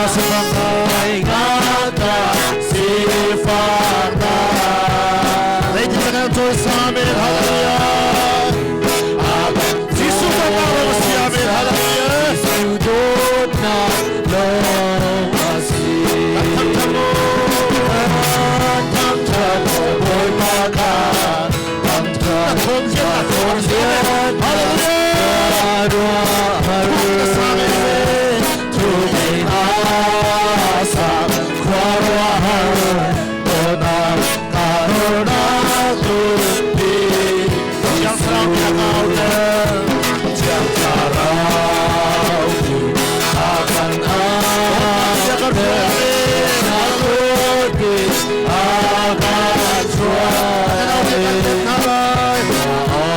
Ta sifakna, sifakna. Lady Tangan Joy Samen, hallelujah. Jesu Bapa Rasi Amen, hallelujah. Sudotna long asi. Thangthat Bawipa kha thangthat Hallelujah. Siang Thlarau nih a ka auter. Bia kan hruai, Amen. Kan au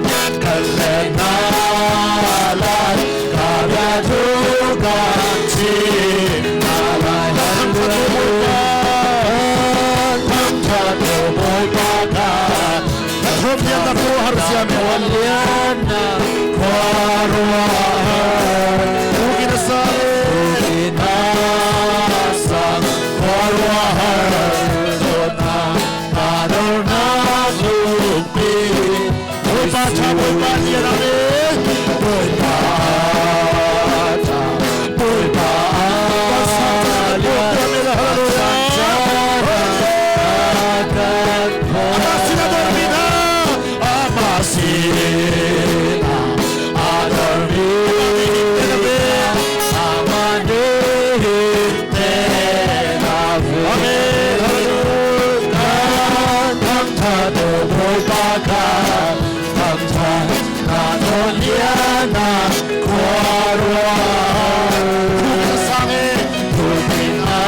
bia kan let hna lai. Thawm lian na khuaruahhar siam Tukin a sang Bawipa ṭha, Bawipa lian, Amen. Bawipa ṭha, Bawipa lian, Amah sin a dormi hna, Amah sin a dormi Amah nih himten a ven. Amen. Hallelujah. Thangṭhat o Bawipa kha thangṭhat na nawl na khuaruahhar. Tukin a sang e. Tukin a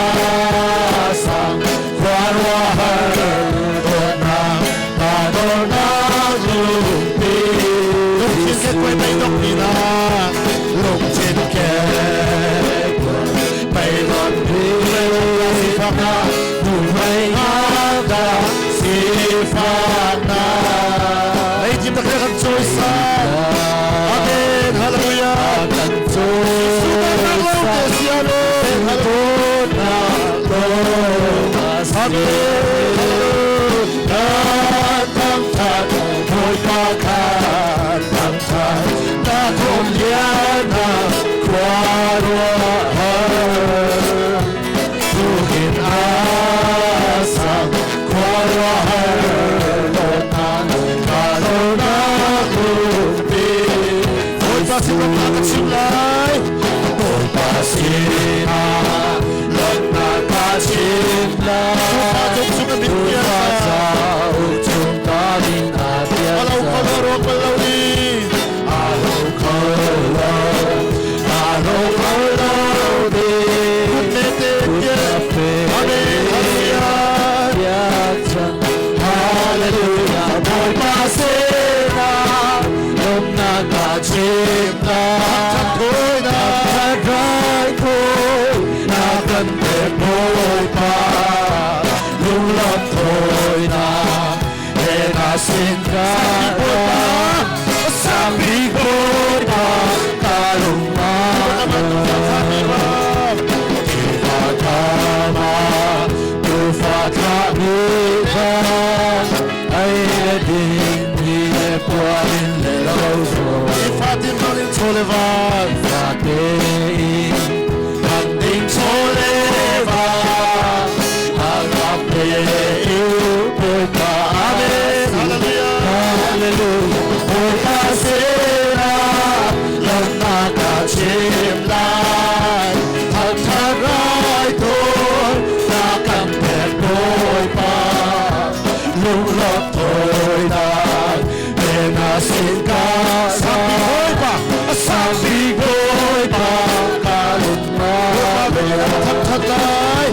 sang khuaruahhar dawtnak na dawtnak lungpi. Lungthin kekkuai bei dongmi hna. Lungthin kekkuai bei dongmi Sifaknak. Nuhmei sifaknak. Leitim tak kan cawisan. Amen. Hallelujah. Kan Jesuh dawtnak lawng te si. Amen. Dawtnak lawng a si. Amen. Hallelujah. Kan thangṭhat Bawipa kha thangṭhat na thawm lian na khuaruahhar. Tukin a sang khuaruahhar dawtnak na dawtnak lungpi. Bawipa sin lawmhnak ka chim lai. Bawipa sinah lawmhnak ka chim lai. Tuufa cung cung a min Tuufa piak. cauk chung ka min aa pial A lo kho lo ruak bal lo ding. A lo kho lo, a lo kho lo ding. Kut te te. Amen. Hallelujah. Hallelujah, Bawipa sinah lawmhnak ka chim lai. Thangṭhat thawinak. Na kan pek Bawipa, lunglawmh thawinak he na sin ka Bawipa. Sang bik Bawipa, ka lung Tuufa thama, tuufa thlahmi van, ei le din, ti le puan in le lo zo. Fatin bangin chaw le van. Fate in kan ding chaw le va, agape u Bawipa. Amen. Hallelujah. Hallelujah. Bawipa sinah lawmhnak ka chim lai. Thangṭhat raithawi na kan pek Bawipa. Lunglawmh thawinak he na sin ka Sang bik Bawipa. Sang bik Bawipa ka lung Bawipa vel na thangṭhat lai.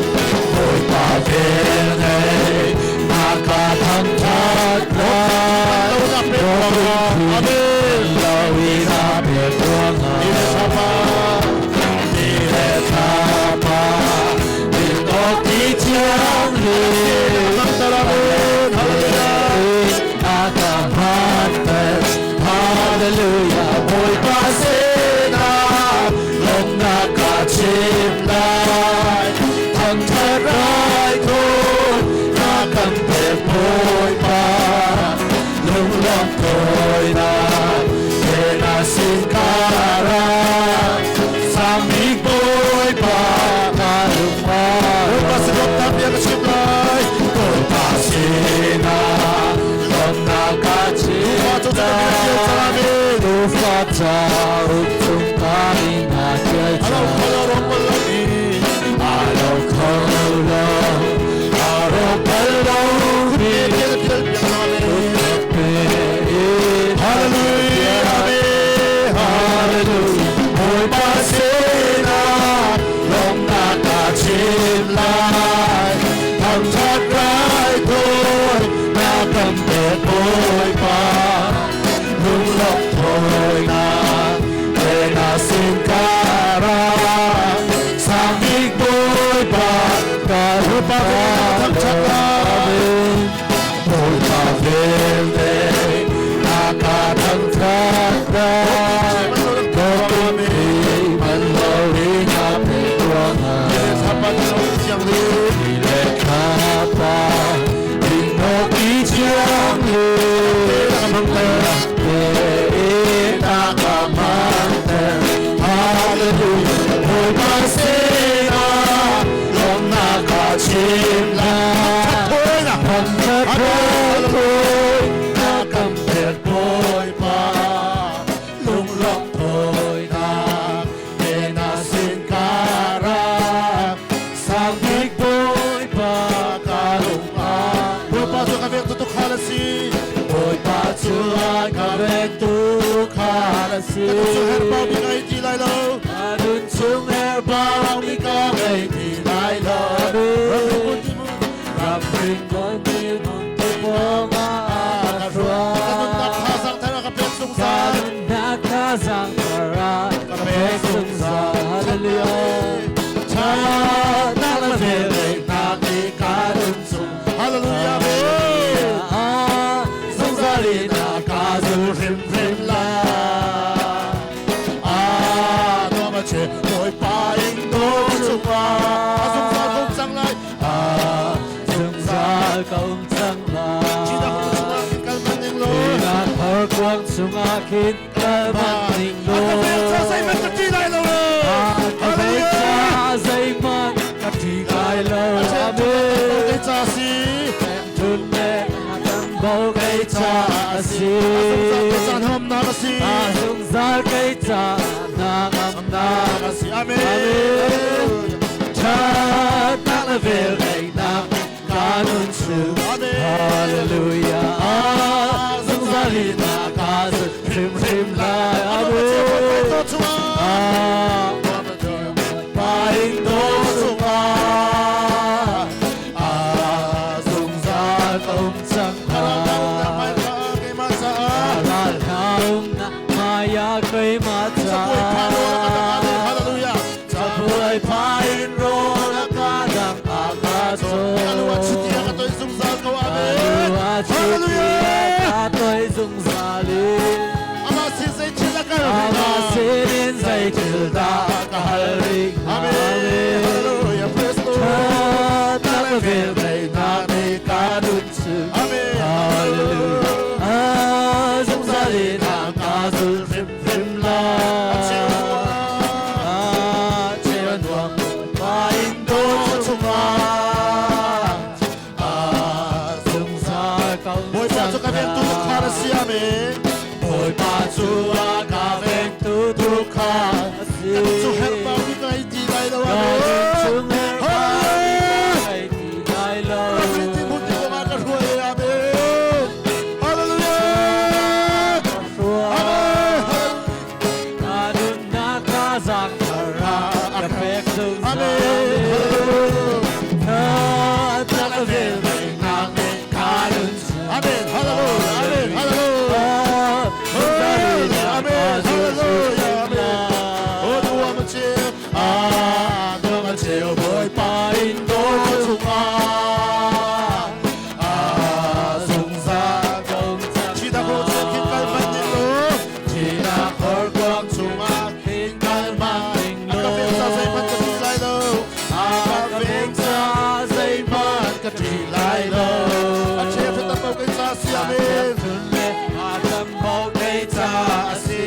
Bawipa vel ngei na ka thangṭhat lai. Lo na pek ruangah. Amen. Lawina pek ruangah. Ni le thlapa. Ni le thlapa din awk ti thianghlim. Thangṭhat Amen. Hallelujah. Hallelujah, Bawipa sinah lawmhnak ka chim. sin kara Sang bik Bawipa ka Bawipa thangṭhat lai. Bawipa velngeih nak ka thangṭhat lai. Dawtmi man loin a pek ruangah. Ti le thlapa thinghnawk i thianghlim tein a ka hmanter. Hallelujah. Bawipa sinah lawmhnak ka chim lai. Thangṭhat thawinak kan pek Bawipa. Lunglawmh thawinak he na sin ka ra. Sang bik Bawipa ka lung ah. Bawipa cu ka vengtu tuukhal a si. Bawipa cu a ka vengtu tuukhal a si. Ka nun chung herhbau mi ka ngei ti lai lo. Ka nun chung herhbau mi ka ngei ti lai lo. Ramri hmun ti pawng ah a ka hruai. Ka nunnak thazaang thar a ka pek Ka zungzal. nunnak thazaang thar a ka pek zungzal. Hallelujah. Ṭhatnak le velngeihnak nih ka nun chung. Hallelujah. Amen. Ah, zungzal in a ka zul hrimhrim lai. Ah, nuam a che Bawipa inn dawr chungah a zungzal ka um cang lai. Ah, zungzal ka um cang lai. Thihnak chungah khin kal hmanh ning law. Thihnak horkuang chungah khin kal hmanh ning A ka veng law. ca zeihmanh ka ṭih lai lo. A ka veng Hallelujah. ca zeihmanh ka ṭih lai lo. A ṭhen Amen. kei ca si. Ṭhutnek a kan bo kei ca a si. A zungzal kei ca hnamnak a si. A zungzal kei ca hnangamnak A si. Amen. Amen. Ṭhatnak le velngeihnak ka nun chung. Amen. Hallelujah. Ah, zungzal in a ka zul hrimhrim lai. Amen. Amen. Chungah. Ah, Pa inn dawr chungah ah, zungzal ka um cang lai. Keimah caah. Ral hna umnak hmaiah keimah Cabuai pha rawl a ka dangh. Amen. caah. Hallelujah. Cabuai pha in rawl a ka dangh a ka Ka lu a cawm. chiti a ka toih zungzal ko. Ka Amen. lu a chiti a Hallelujah. ka toih zungzal in. Amah sin zei thil a kal rih Amah hnga. sinin zei thil dah ka hal rih hnga. Amen. Hallelujah. Praise the Lord. Ṭhatnak le velngeihnak nih ka nun chung. Amen. Hallelujah. Ah, zungzal in a ka zul hrimhrim lai. Ah, cheu a nuam Pa inn dawr chungah. Ah, zungzal ka um Bawipa cang cu ka vengtu tuukhal a si. Amen. Bawipa cu a ka vengtu tuukhal a si. Ka nun chung herhbau mi ka ngei ti lai lo. Ka Amen. nun chung herhbau mi ka Hallelujah. ngei ti lai lo. Ramri ti hmun ti kong ah ka hruai. Amen. Hallelujah. Amen. Ka nunnak thazaang thar a ka pek zungzal. Amen. Hallelujah. Ṭhatnak le velngeihnak nih ka nun chung. Amen. Hallelujah. Amen. Hallelujah. Amen. Hallelujah. Amen. Oh, nuam a cheu. Ah, nuam a cheu. Bawipa inn dawr chungah. Ah, zungzal Thihnak hor chung khin kal hmanh ning law. Thihnak horkuang chungah khin kal hmanh A ka veng ca zeihmanh ka ṭih lai lo. A ka veng ca zeihmanh ka ṭih lai lo. A cheu hrat tam kei ca si. Amen. A tam kei ca a si.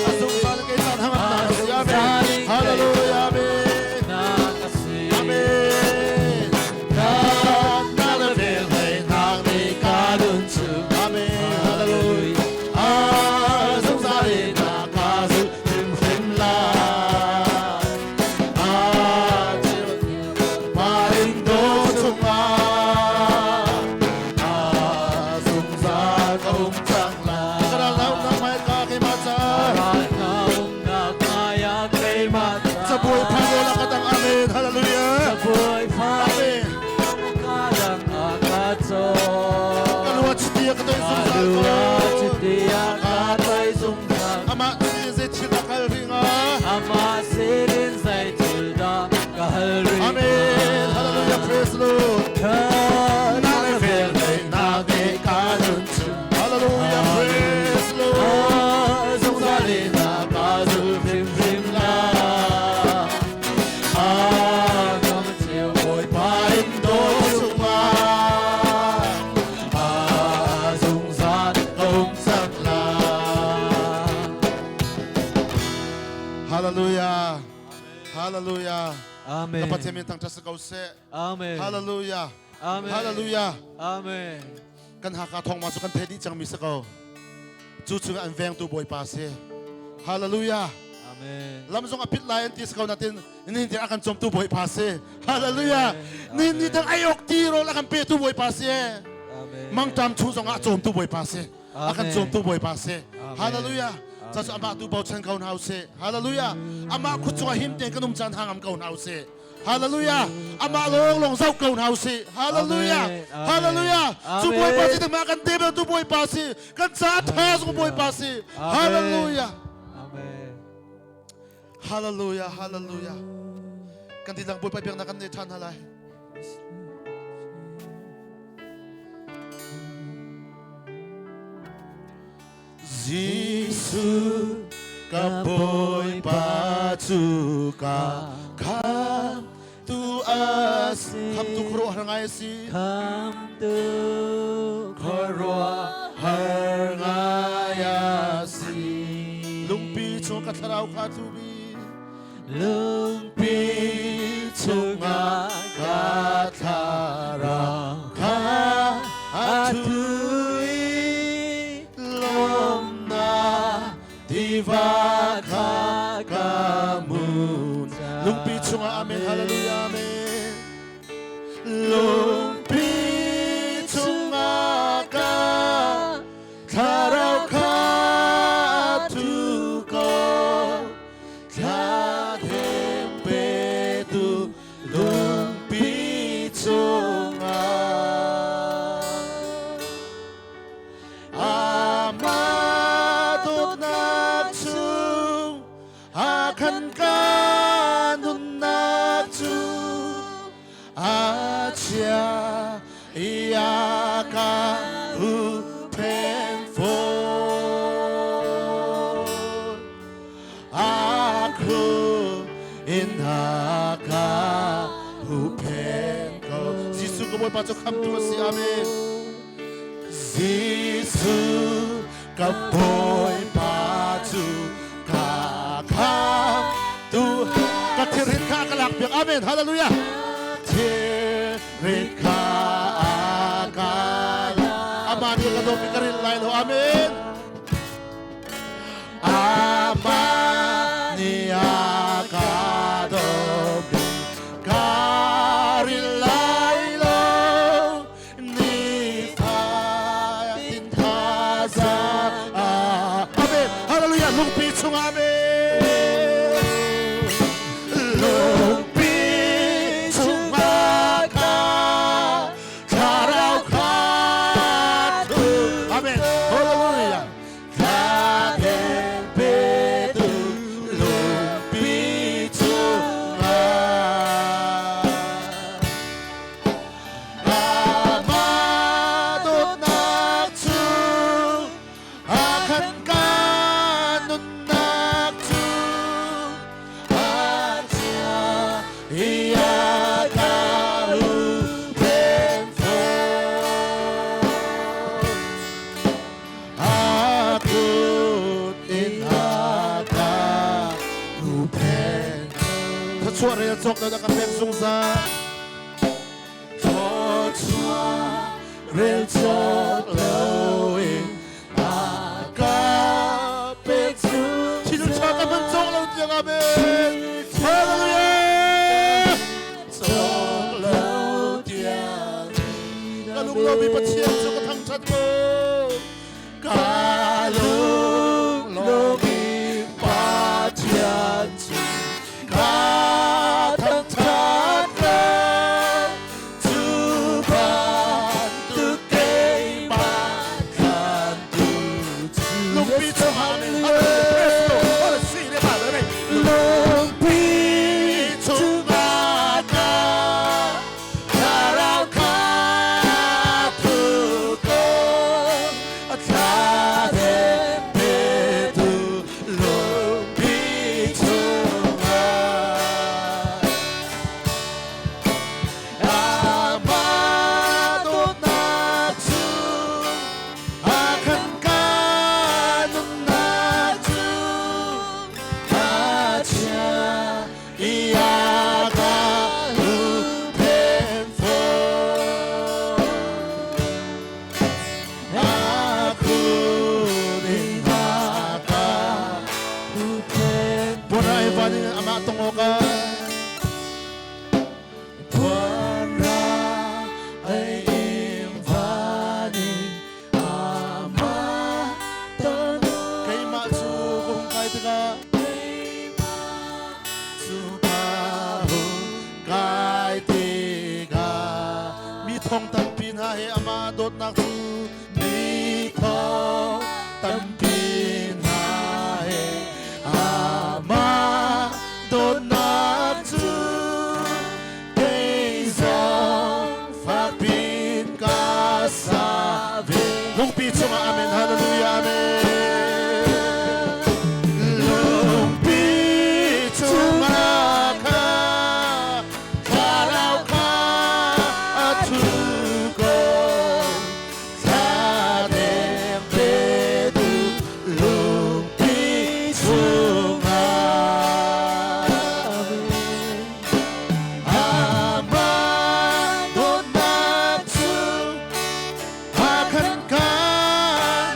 A zungzal kei ca hnangamnak a si. Amen. Hallelujah. Hallelujah. Hallelujah. Amen. Ka Pathian min thangṭhat si ko seh. Amen. Hallelujah. Amen. Hallelujah. Amen. Kan Hakha thawngma cu kan theih dih cangmi si ko. Cu chung an vengtu Bawipa si. Hallelujah. Amen. Lam zong a pit lai an ti si ko natin nihin tiang a kan cawmtu Bawipa si. Hallelujah. Nihin ni tiang ei awk ti rawl a kan petu Bawipa si. Amen. Mangṭam chung zong ah a cawmtu Bawipa si. A kan cawmtu Bawipa si. Hallelujah. Cacu amah tu bochan ko hna usih. Hallelujah. Amah khut cungah him tein kan um caan hangam ko hna usih. Hallelujah. Amah lawng lawng zoh ko hna usih. Hallelujah. Hallelujah. Cu Bawipa si mah kan debel tu Bawipa si. Kan ca tha zong Bawipa si. Hallelujah. Amen. Hallelujah. Hallelujah. Kan dilang Bawipa biaknak kan nei ṭhan hna lai. Jesuh ka Bawipa cu ka khamtu a si. Khamtu khuaruahhar ngai a si. Khamtu khuaruahhar ngai a si. Lungpi chung ka thlarau kha thubi. Lungpi chungah ka thlarau kha a thu i lawmnak tiva kha ka mun. Lungpi chungah amen hallelujah amen. Lungpi chungah ka thlarau kha thu ko thla them petu lungpi chungah Amah dawtnak chung a khan ka nunnak cu a chia i a ka huhphenh fawn. A khu in a ka huhphenh ko. Jesuh ka Bawipa cu khamtu a si. Amen. Jesuh ka Bawipa cu ka khamtu ka thilrit kha ka lak piak. Amen. Hallelujah. Thilrit kha a ka Amah nih ka dawt i ka ril lai lo. Amen. Amah nih a ka dawt i ka ril lai lo. Nifatin thazaang Amen. Hallelujah. Lungpi chungah amen. Lungpi chungah ka thlarau kha thu. Amen. Hallelujah. Thla petu lungpi chungah Amah dawtnak cu a khan ka nunnak cu a chia i a ka huhphenh fawn. A kut in a ka huhphenh. Thluachuah rel cawk na ka pek zungzal. Thluachuah rel cawk loin a ka pek cu. Thil ṭha ka hman cawk lo tiang amen. Hallelujah. Cawk lo tiang ka lunglomi Pathian cu ka thangṭhat ko. Ka lunglomi Pathian cu ka thangṭhat ko. Cu bantuk keimah khantu cu. Lungpi chungah Lungpi chungah ka thlarau kha thu Amah tong awkah Puanra ai im vani amah Keimah cu ka hung kai tikah Keimah cu ka hung kai tikah mi thong tampi hna he amah dawtnak cu mi thong tampi hna he amah dawtnak cu kei zong fakpin ka sa ve. Lungpi chungah amen hallelujah amen. Lungpi chungah kha thlarau kha a thu ko thladem petu lungpi chungah Amah dawtnak cu a kan ka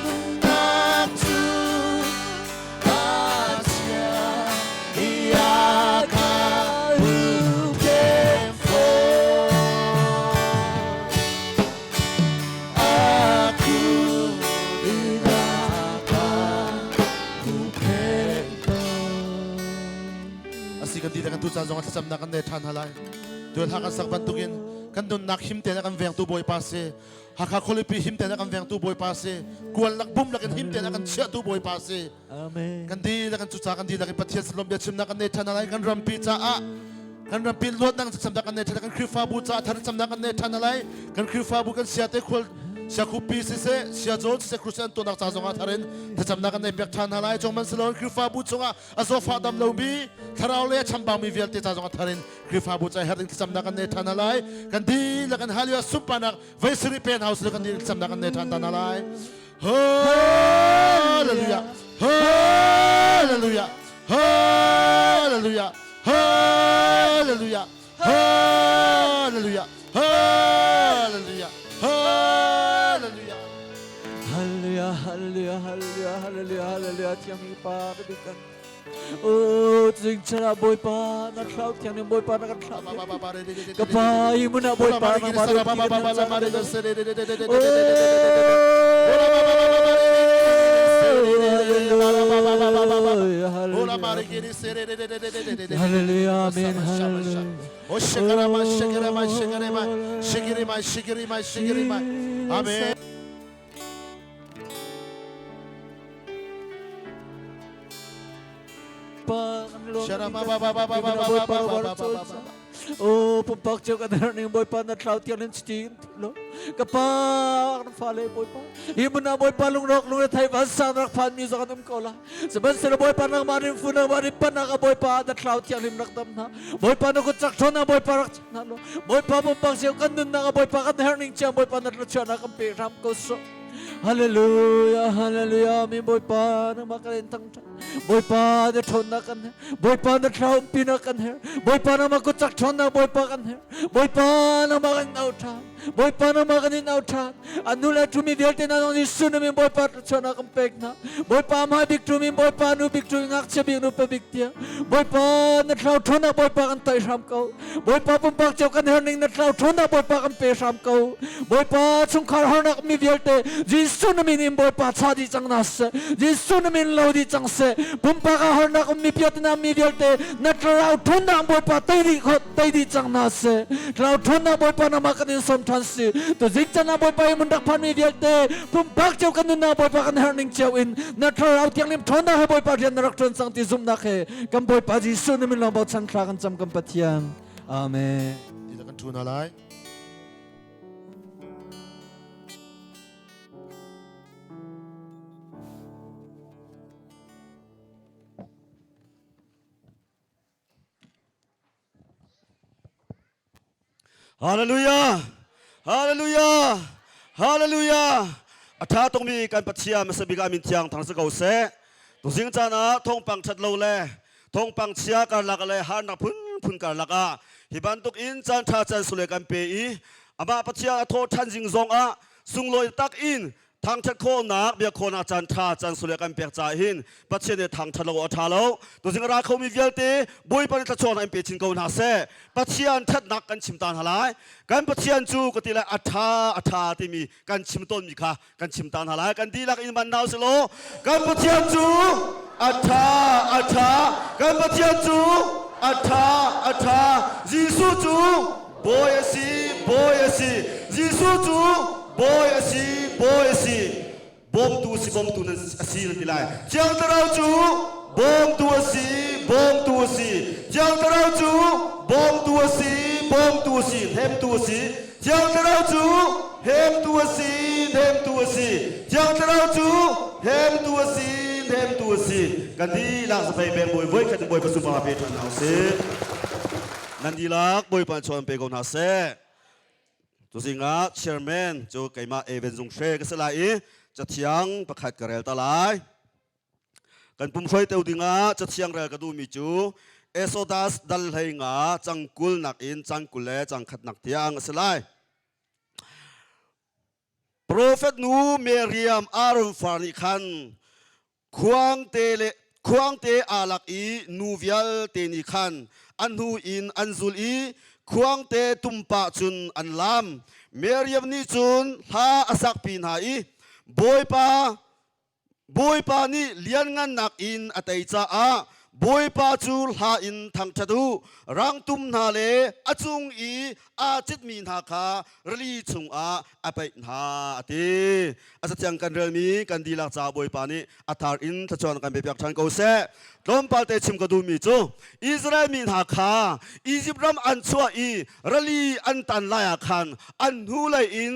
nunnak cu a chia i a ka huhphenh fawn. A kut in a ka huhphenh tawn. Asi kan ti le kan tu caan zong ah thlacamnak kan nei ṭhan hna lai. Tual ha kan sak bantukin kan nunnak him tein a kan vengtu Bawipa si. Hakha khualipi him tein a kan vengtu Bawipa si. Kual lak bum lakin him tein a kan chiahtu Bawipa si. Amen. Kan dihlak kan cuca kan dihlak in Pathian sin bia chimnak kan nei ṭhan hna lai. Kan rampi caah kan rampi luatnak thlacamnak kan nei ṭhan kan Khrihfabu caah thlacamnak kan nei ṭhan hna lai. Kan Khrihfabu kan siate khual siakhupi siseh siazawl siseh Christian tuahnak ca zongah thar in thlacamnak kan nei piak ṭhan hna lai. Cung man siloin Khrihfabu chungah a zawfah dam lomi thlarau le a chambangmi vialte ca zongah thar in Khrihfabu ca herh ding thlacamnak kan nei ṭhan hna lai. Kan dihlak kan hallelujah sunparnak vei sarih pen house le kan dihlak thlacamnak kan nei ṭhan ta hna lai. Hallelujah. Hallelujah. Hallelujah. Hallelujah. Hallelujah. Hallelujah. Hallelujah. Hallelujah, hallelujah, hallelujah, hallelujah, hallelujah. Thiang mi pa ka biak kan. Oh, jing chara Bawipa na thlau thiang ning Bawipa na kan thlau. Ka pa i mun ah Bawipa na ma Hallelujah, amen, hallelujah. Amen. O pumpak cio kan herh ning Bawipa na thlau tiang in chiti lo ka pa kan fale Bawipa hi mun ah Bawipa lungrawk lungre thei van sang rak phan mi zong an um ko la sihmanhsehlaw Bawipa nangmah rin fu nangmah rin pan ah Bawipa na thlau thiang lim rak dam hna Bawipa na kut cak ṭhawn ah Bawipa rak hna lo Bawipa pumpak cio kan nunnak ah Bawipa kan herh ning cio Bawipa na thluachuahnak kan pe hram ko sawh Hallelujah, hallelujah, mi Bawipa nangmah kan in thangṭhat. Bawipa na ṭhawnnak kan herh. Bawipa na thlarau umpinak kan herh. Bawipa nangmah kutcak ṭhawnnak Bawipa kan herh. Bawipa nangmah kan in auh ṭhan. Bawipa nangmah kan in auh ṭhan. A nu le ṭhumi vialte hna zong Jesuh na min Bawipa thluachuahnak kan pek hna. Bawipa hmai bik ṭhumi Bawipa nu bik ṭhumi ngakchia bik nupa bik tiang. Bawipa na thlarau ṭhawnnak Bawipa kan toih hram ko. Bawipa pumpak cio kan herning na thlarau ṭhawnnak Bawipa kan pe hram ko. Bawipa chungkhar harnak mi vialte Jesuh na min in Bawipa cha dih cang na seh. Jesuh na min lo dih cang seh. Pumpak ah harnak um mi piatina mi vialte na thlarau ṭhawnnak Bawipa tei dih kho tei dih cang na seh. Thlarau ṭhawnnak Bawipa namah kan in sawm ṭhan si. Tuzing can ah Bawipa i mun rak phan mi vialte pumpak cio kan nunnak Bawipa kan herning cio in na thlarau thianghlim ṭhawnnak he Bawipa rian na rak ṭuan cang ti zumhnak he kan Bawipa Jesuh na min lawng bochan thla kan cam kan Pathian. Amen. Ti kan ṭhu hna lai. Hallelujah! Hallelujah! Hallelujah! A ṭha tukmi kan Pathian hmasa bik ah min thiang thang si ko seh. Tuzing caan ah thawngpang ṭhat lo le thawngpang chia karlak le harnak phunphun karlak ah hi bantuk in caan ṭha caan sule kan pe i amah Pathian a thawh ṭhan zing zong ah sunglawi tak in Thangṭhat khawhnak bia khawhnak caan ṭha caan sule kan pek caah hin Pathian nih thangṭhat lo a ṭha lo. Tuzing ra khomi vialte Bawipa nih thluachuahnak in pe chin ko hna seh. Pathian ṭhatnak kan chim ta hna lai. Kan Pathian cu ka ti lai a ṭha a ṭha timi kan chim tawnmi kha kan chim ta hna lai. Kan dihlak in man hna usih law kan Pathian cu a ṭha a ṭha kan Pathian cu a ṭha a ṭha Jesuh cu Bawi a si Bawi a si Jesuh cu Bawi a si Bawi a si bawmtu si bawmtu nan a si nan ti lai Thiang Thlarau cu bawmtu a si bawmtu a si Thiang Thlarau cu bawmtu a si bawmtu a si hnemtu a si Thiang Thlarau cu hnemtu a si hnemtu a si Thiang Thlarau cu hnemtu a si hnemtu a si kan dihlak zapei beng bawi voi khat in Bawipa sunparnak pe ṭhan hna usih nan dihlak Bawipa chawn pe ko hna seh Tuzing ah chairman cu keimah Evan Zung Hre ka si lai i cathiang pakhat ka rel ta lai. Kan pumhruai teu dingah cathiang rel ka duhmi cu Exodus dal hlei nga cangkul nak in cangkul le cangkhat nak tiang a si lai. Profet nu Miriam Aaron far nih khan khuangte le khuangte aa lak i nu vialte nih khan an hnu in an zul i khuangte tum pah cun an lam. Miriam nih cun hla a sakpi hna i Bawipa Bawipa nih lianngannak in a tei caah Bawipa cu hla in thangṭhat u. Rangtum hna le a cung i aa citmi hna kha rili chungah a paih hna a ti. A cathiang kan relmi kan dihlak caah Bawipa nih a thar in thluachuah kan pepiak ṭhan ko seh. Tlawmpal te chim ka duhmi cu Israel mi hna kha Izipt ram an chuah i rili an tan lai ah khan an hnulei in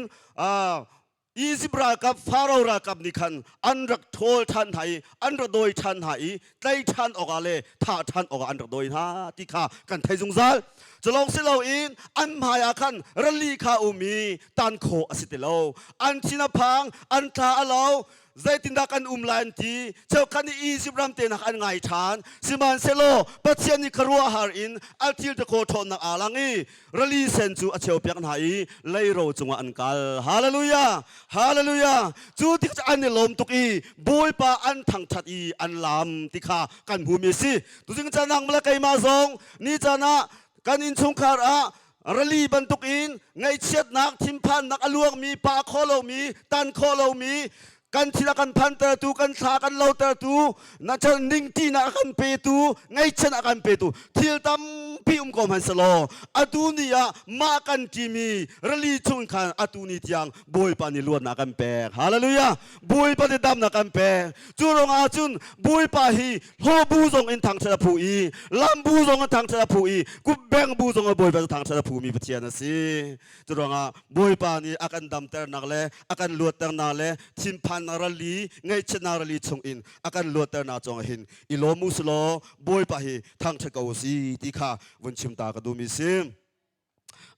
Izipt ralkap Faro ralkap nih khan an rak ṭhawl ṭhan hna i an rak dawi ṭhan hna i tlai ṭhan awkah le thah ṭhan awkah an rak dawi hna ti kha kan thei zungzal. Culawng si loin an hmai ah khan rali kha um i tan khawh a si ti lo. An thin a phang, an thla a lo, zeitindah kan um lai an ti. Cheukhat nih Izipt ram te nak an ngai ṭhan. Sihmanhsehlaw Pathian nih khuaruahhar in a thil takaw ṭhawnnak aa lang i rali sen cu a cheupiak hna i leiro cungah an kal. Hallelujah! Hallelujah! Cu tik cu an i lawm tuk i Bawipa an thangṭhat i an laam ti kha kan hmumi a si. Tuzing caan nang le keimah zong ni caan ah kan innchungkhar ah rali bantukin ngaihchiatnak, thinphannak a luangmi, pa kho lomi, tan kho lomi, kan thil a kan phantertu, kan thla kan lotertu, na chan ningṭihnak a kan petu, ngaihchiatnak a kan petu thil tampi um ko hmanhsehlaw atu ni ah mah kan ṭimi rali chung khan atu ni tiang Bawipa nih luatnak kan pek. Hallelujah! Bawipa nih damnak kan pek. Cu ruangah cun Bawipa hi hlawbu zong in thangṭhat a phu i lambu zong in thangṭhat a phu i kutbeng bu zong in Bawipa cu thangṭhat a phumi Pathian a si. Cu ruangah Bawipa nih a kan damternak le a kan luatternak le thinphannak rali ngaihchiatnak rali chungin a kan luatternak cungah hin i lawm u silaw Bawipa hi thangṭhat ko u si ti kha vun chim ta ka duhmi si.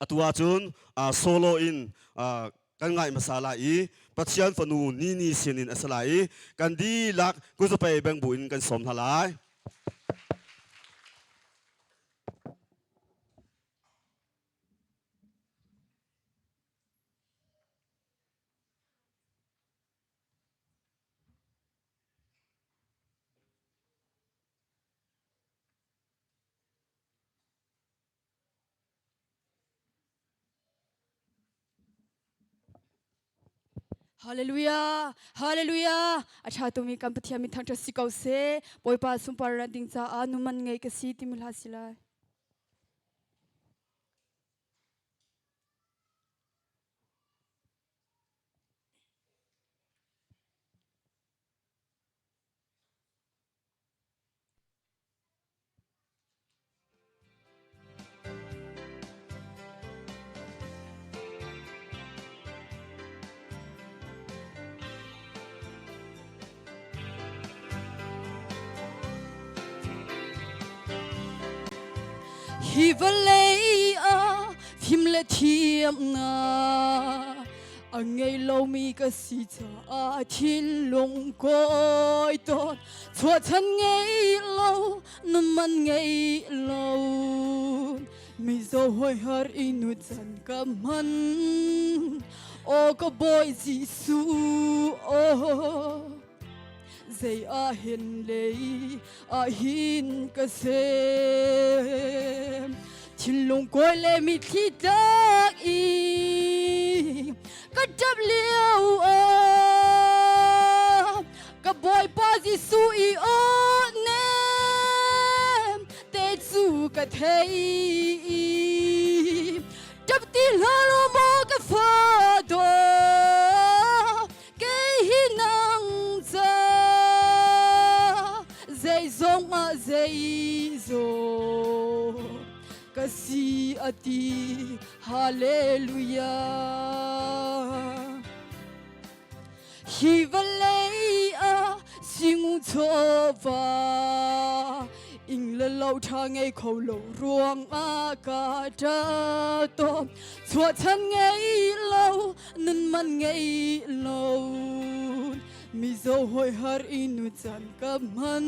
Atu ahcun solo in kan ngai hmasa lai i Pathian fanu Nini sinin a si lai i kan dihlak kuzapei bengbu in kan sawm hna lai. Hallelujah! Hallelujah! A ṭha tumi kan Pathian min thangṭhat si ko seh. Bawipa sunpar rat ding caah numan ngei ka si timi hla si lai. Hi vawlei ah fim le thiamnak a ngei lomi ka si caah thinlung kawi tawn chuahchan ngei lo numan ngei lo. Mizo hoi har inu chan ka man O ka bawi Jesuh oh Zei a hin lei a hin ka sem Thinlung kawi le mitthli tlak i ka ṭap lio ah ka Bawipa Jesuh i aw nem te cu ka thei ṭap ti hlah law maw ka fa dawt kei hi nang ca zeizong ah zeizong ka si a ti hallelujah Hi vawlei ah singu chawva ing le lo ṭha ngei kho lo ruang ah ka ṭa tawn chuahchan ngei lo nun man ngei lo mizo hoi har i nu chan ka hman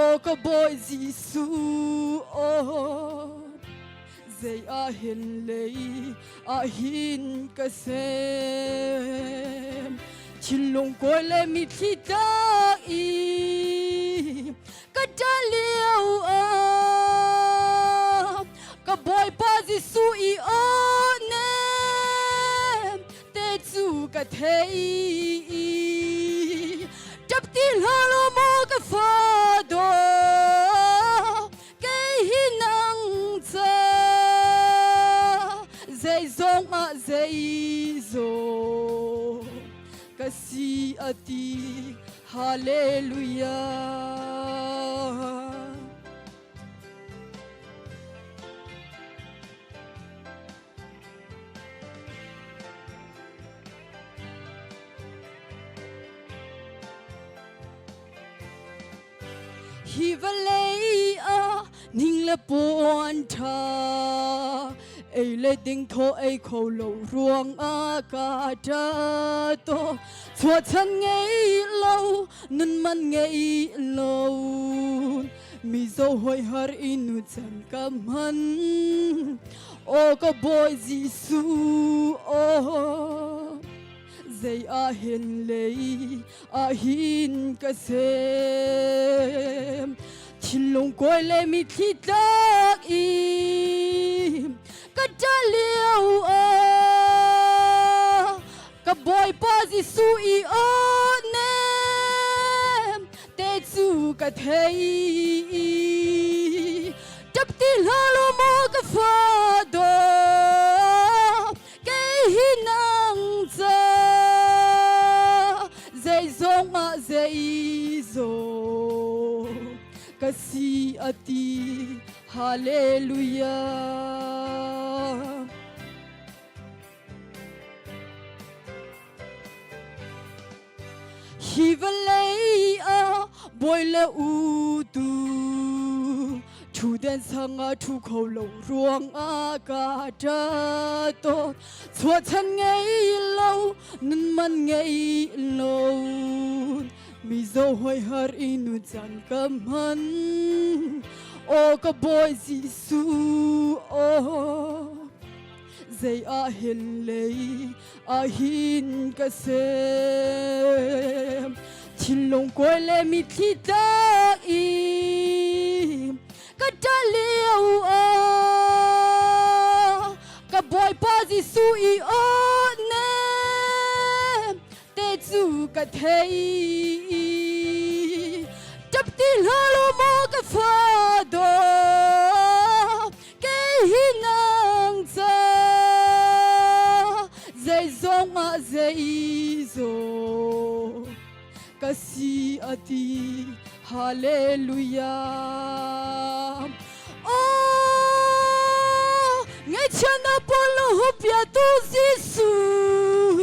aw ka bawi Jesuh aw zei ah hin lei ah hin ka sem thinlung kawi le mitthli tlak i ka ṭah lio ah ka Bawipa Jesuh i aw nem te cu ka thei ṭap ti hlah law maw ka fa dawt Kei hi nang ca zeizong ah zeizong ka si a ti hallelujah. Hi vawlei ah ning le puan ṭha ei le ding thaw ei kho lo ruang ah ka ṭa to chuahchan ngei lo nun man ngei lo mizo hoi har i nu chan ka hman aw ka bawi Jesuh aw zei ah hen lei ah hin ka sem thinlung kawi le mitthli tlak i ka ṭah lio ah ka Bawipa Jesuh i aw nem te cu ka thei ṭap ti hlah law maw ka fa dawt Kei hi nang ca zeizong ah zeizong ka si a ti hallelujah. Hi vawlei ah bawi le utu ṭhutden sangah ṭhu kho lo ruangah ka ṭa tawn. Chuahchan ngei lo, nun man ngei lo, mizaw hoi har i nun caan ka hman. Aw ka Bawi Jesuh, aw zei ah hen lei ah hin ka sem thinlung kawi le mitthli tlak i ka ṭah lio ah ka Bawipa Jesuh i aw nem te cu ka thei ṭap ti hlah law maw ka fa dawt Kei hi nang ca zeizong ah zeizong ka si a ti hallelujah Oh ngaihchiatnak pawl hupia tu Jesuh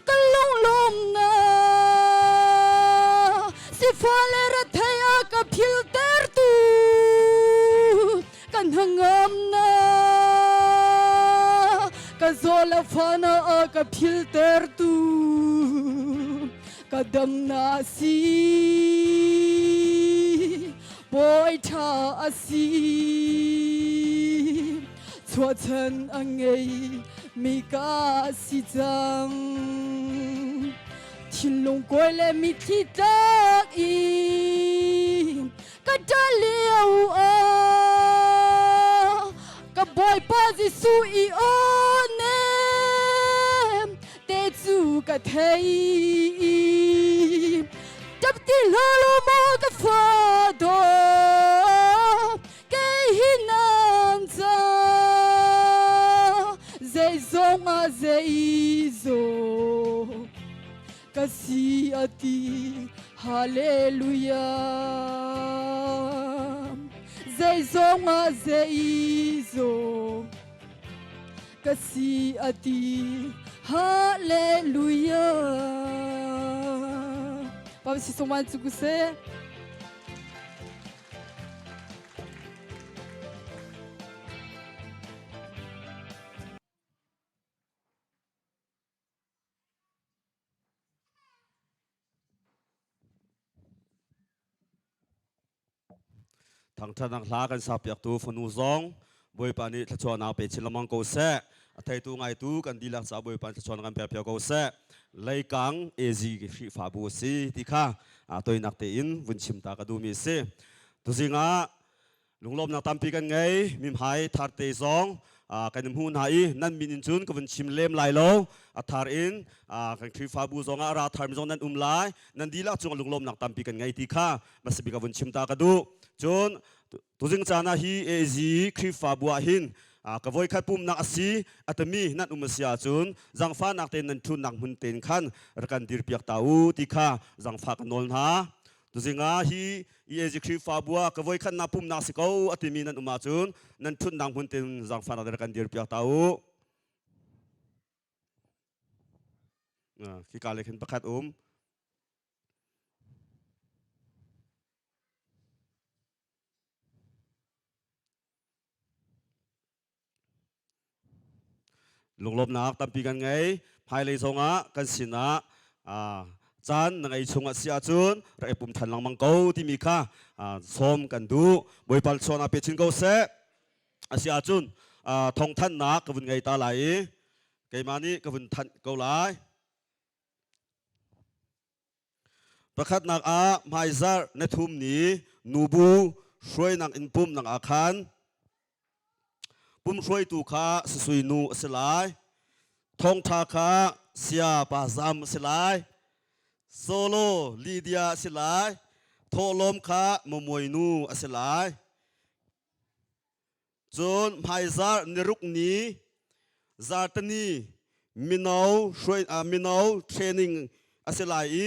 ka lunglawmnak sifah le rethei a ka philtertu kan hnangamnak ka zaw le fana a ka philtertu ka damnak si bawi ṭha a si. Chuahchan a ngei mi ka si cang. Thinlung kawi le mitthli tlak in ka ṭah lio ah ka Bawipa Jesuh i aw nem te cu ka thei. Ṭap ti hlah law maw ka fa dawt kei hi nan ca zeizong ah zeizong ka si a ti. Hallelujah. Zeizong ah zeizong ka si a ti. Hallelujah. Pa si sungman cu ku se. Thangṭhatnak hla kan sakpiaktu fanu zong Bawipa nih thluachuahnak pe chin lengmang ko seh. A theitu ngaitu kan dihlak caah Bawipa nih thluachuahnak kan pek ko seh. Leikang AZ Khrihfabu a si ti kha toinak tein vun chim ta ka duhmi a si. Tuzing ah Lunglawmnak tampi kan ngei. Mimhai tharte zong kan in hmuh hna i nan min in cun ka vun chim lem lai lo. A thar in kan Khrihfabu zong ah a ra tharmi zong nan um lai. Nan dihlak cungah lunglawmnak tampi kan ngei ti kha hmasabik ka vun chim ta ka duh. Cun tuzing caan ah hi AZ Khrihfabu ah hin ka voikhat pumnak a si a timi nan um a si ahcun zangfahnak tein nan ṭhutnak hmun tein khan rak kan dirpiak ta u ti kha zangfah ka nawl hna. Tuzing ah hi EAG Khrihfabu ah ka voikhatnak pumnak si ko a timi nan um ahcun nan ṭhutnak hmun tein zaangfahnak rak kan dirpiak ta u. Khika le khin pakhat um. Lunglawmhnak tampi kan ngei. Hmailei zongah kan sinah caan na ngei chungah si ahcun rak i pum ṭhan lengmang ko timi kha sawm kan duh. Bawipa chuan ah pe chin ko seh. A si ahcun thawngthanhnak ka vun ngei ta lai i keimah nih ka vun thanh ko lai. Pakhatnak ah hmaizarh na thum ni nubu hruainak in pumnak ah khan pumhruaitu kha sasui nu a si lai. Thawngṭha kha sia pa zam a si lai. Solo Lydia a si lai. Thawhlawm kha mamuai nu a si lai. Cun hmaizarh niruk ni zartani mino hruai mino training a si lai i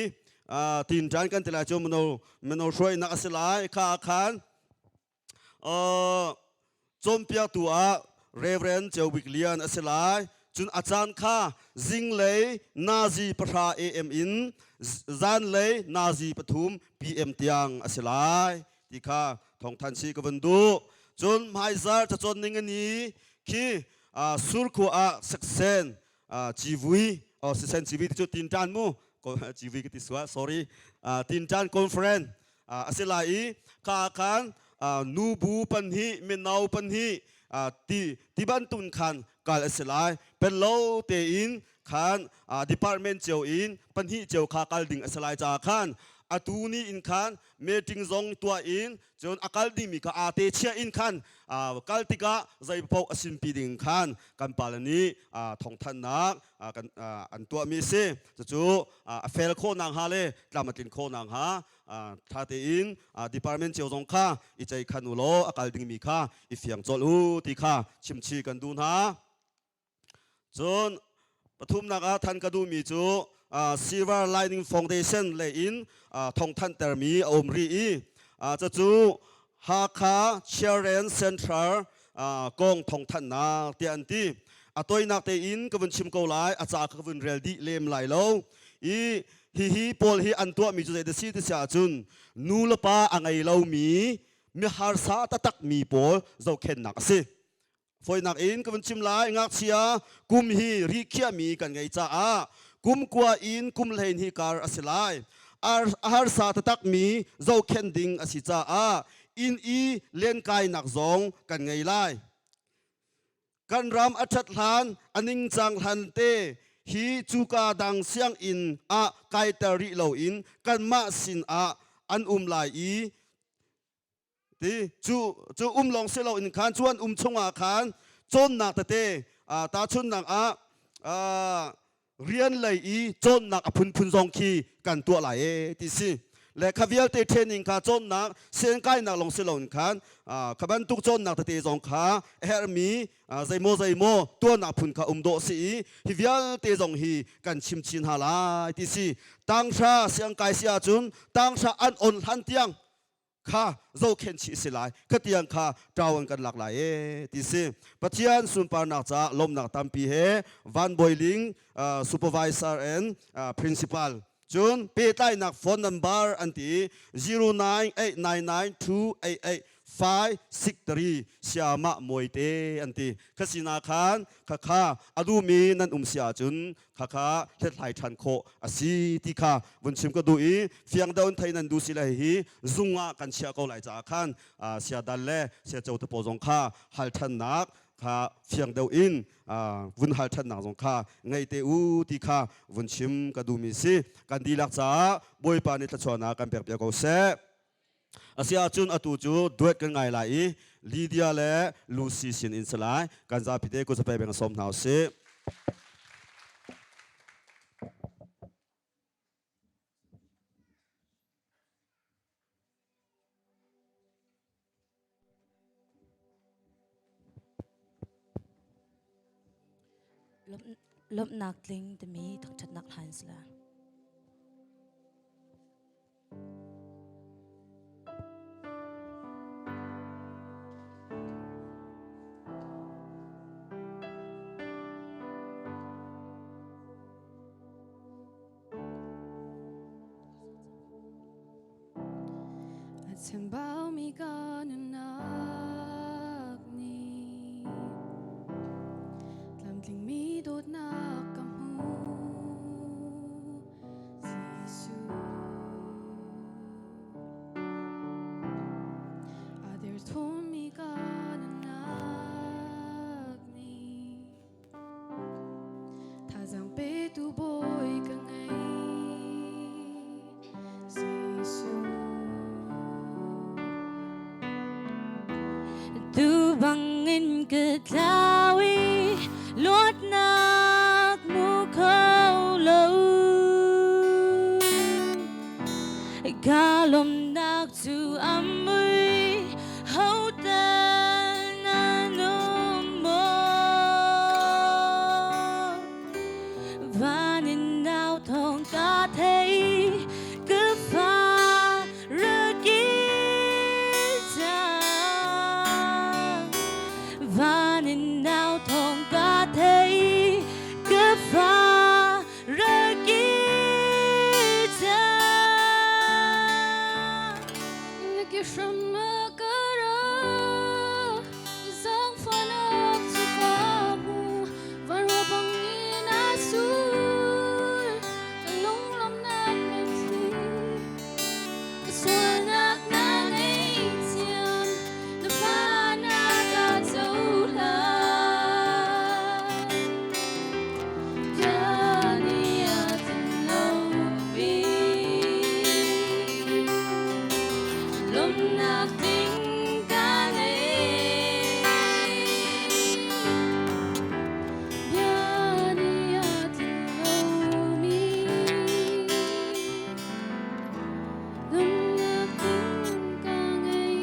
tinṭan kan ti lai cu mino mino hruainak a si lai kha ah khan cawnpiaktu ah Reverend Ceu Bik Lian a si lai. Cun a caan kha zinglei nazi pahra AM in zanlei nazi pathum PM tiang a si lai. Ti kha thawngthan si ka vun duh. Cun hmaizar cacawn ning ani khi surkhua ah saksen civui oh sisen civui ti cu tinṭan mu civui ka ti sual sorry tinṭan conference a si lai i kha ah khan nubu panhih mino panhih ti ti bantun khan kal a si lai pen lo tein khan department cio in pahnih cio kha kal ding a si lai caah khan atu ni in khan meeting zong tuah in cun a kal dingmi kha aa te chia in khan kal tikah zeipaoh a sinpi ding khan kan pale nih thawngthanhnak kan an tuahmi a si. Cucu a fel khawh nakhnga le tlam a tlin khawh nakhnga ṭha tein department cio zong kha i ceikhan u law a kal dingmi kha i fiang colh u ti kha chimchih kan duh hna. Cun pathumnak ah than ka duhmi cu Silver Lining Foundation lei in thawngthanhtermi a um rih i cucu Hakha Children Center kong thawngthanhnak tiah an ti. A toinak tein ka vun chim ko lai, a ca ka vun rel dih lem lai lo. I hihi pawl hi an tuahmi cu zei da si ti si ahcun nu le pa a ngei lomi miharsa taktakmi pawl zohkhenhnak a si. Fawinak in ka vun chim lai, ngakchia kum hi ri khiahmi kan ngei caah kum kua in kum hlein hi kar a si lai. A harsa taktakmi zohkhenh ding a si caah inn i lenkainak zong kan ngei lai. Kan ram a ṭhat hlan, a ningcang hlan te hi cuka dang sianginn ah kaiter rih loin kanmah sin ah an um lai i ti cu cu um lawng si loin khan cu an um chungah khan cawnnak tete tahchunhnak ah rian lei i cawnnak a phunphun zong khi kan tuah lai e ti si le kha vialte training kha cawnnak siangkainak lawng si loin khan kha bantuk cawnnak tete zong kha a herhmi zeimaw zeimaw tuahnak phun kha um dawh si i hi vialte zong hi kan chim chin ha lai ti si. Tanghra siangkai si ahcun tanghra an on hlan tiang kha zohkhenh chih si lai, khatiang kha ṭawan kan lak lai e ti si. Pathian sunparnak caah lawmnak tampi he Van Bawiling, supervisor and principal. Cun pehtlainak phone number an ti 09899288 563 Siamah Mawite an ti. Khasina khan khakha adumi nan um si ahcun khakha hlethlai ṭhan khawh a si ti kha vun chim ka duh i fiang deuh in thei nan duh si le hihi zung ah kan chiah ko lai caah khan sia dal le sia co te pawl zong kha hal ṭhannak kha fiang deuh in vun hal ṭhannak zong kha ngei te u ti kha vun chim ka duhmi si. Kan dihlak caah Bawipa nih thluachuahnak kan pek piak ko seh. Asiahcun atu cu duet kan ngai lai i Lydia le Lucy sin in si lai. Kan zapi te kut zapei beng sawm hna usih. Lawmhnak tling timi thangṭhatnak hla in si la. A chimbaumi ka nunnak nih tlamtlingmi dawtnak ka hmu Jesuh. A derthawmmi ka nunnak nih Thazaang petu Bawi ka ngei, Jesuh. Tu bangin ka tlau i luatnak mu kho lo. Ka lawmnak cu a mui hotel na nung maw? Van in nau thawng ka thei ka fa ra ki cang. Van in nau thawng ka thei ka fa ra ki cang. Na ke hram ka ra zaangfahnak cu ka hmu vanrua bangin a sul ka lunglawmhnak mitthli ka sualnak na ngaihthiam na fa na ka cohlan Lawmnak ding ka ngei Bia nih a tlinh lomi Lawmnak ding ka ngei.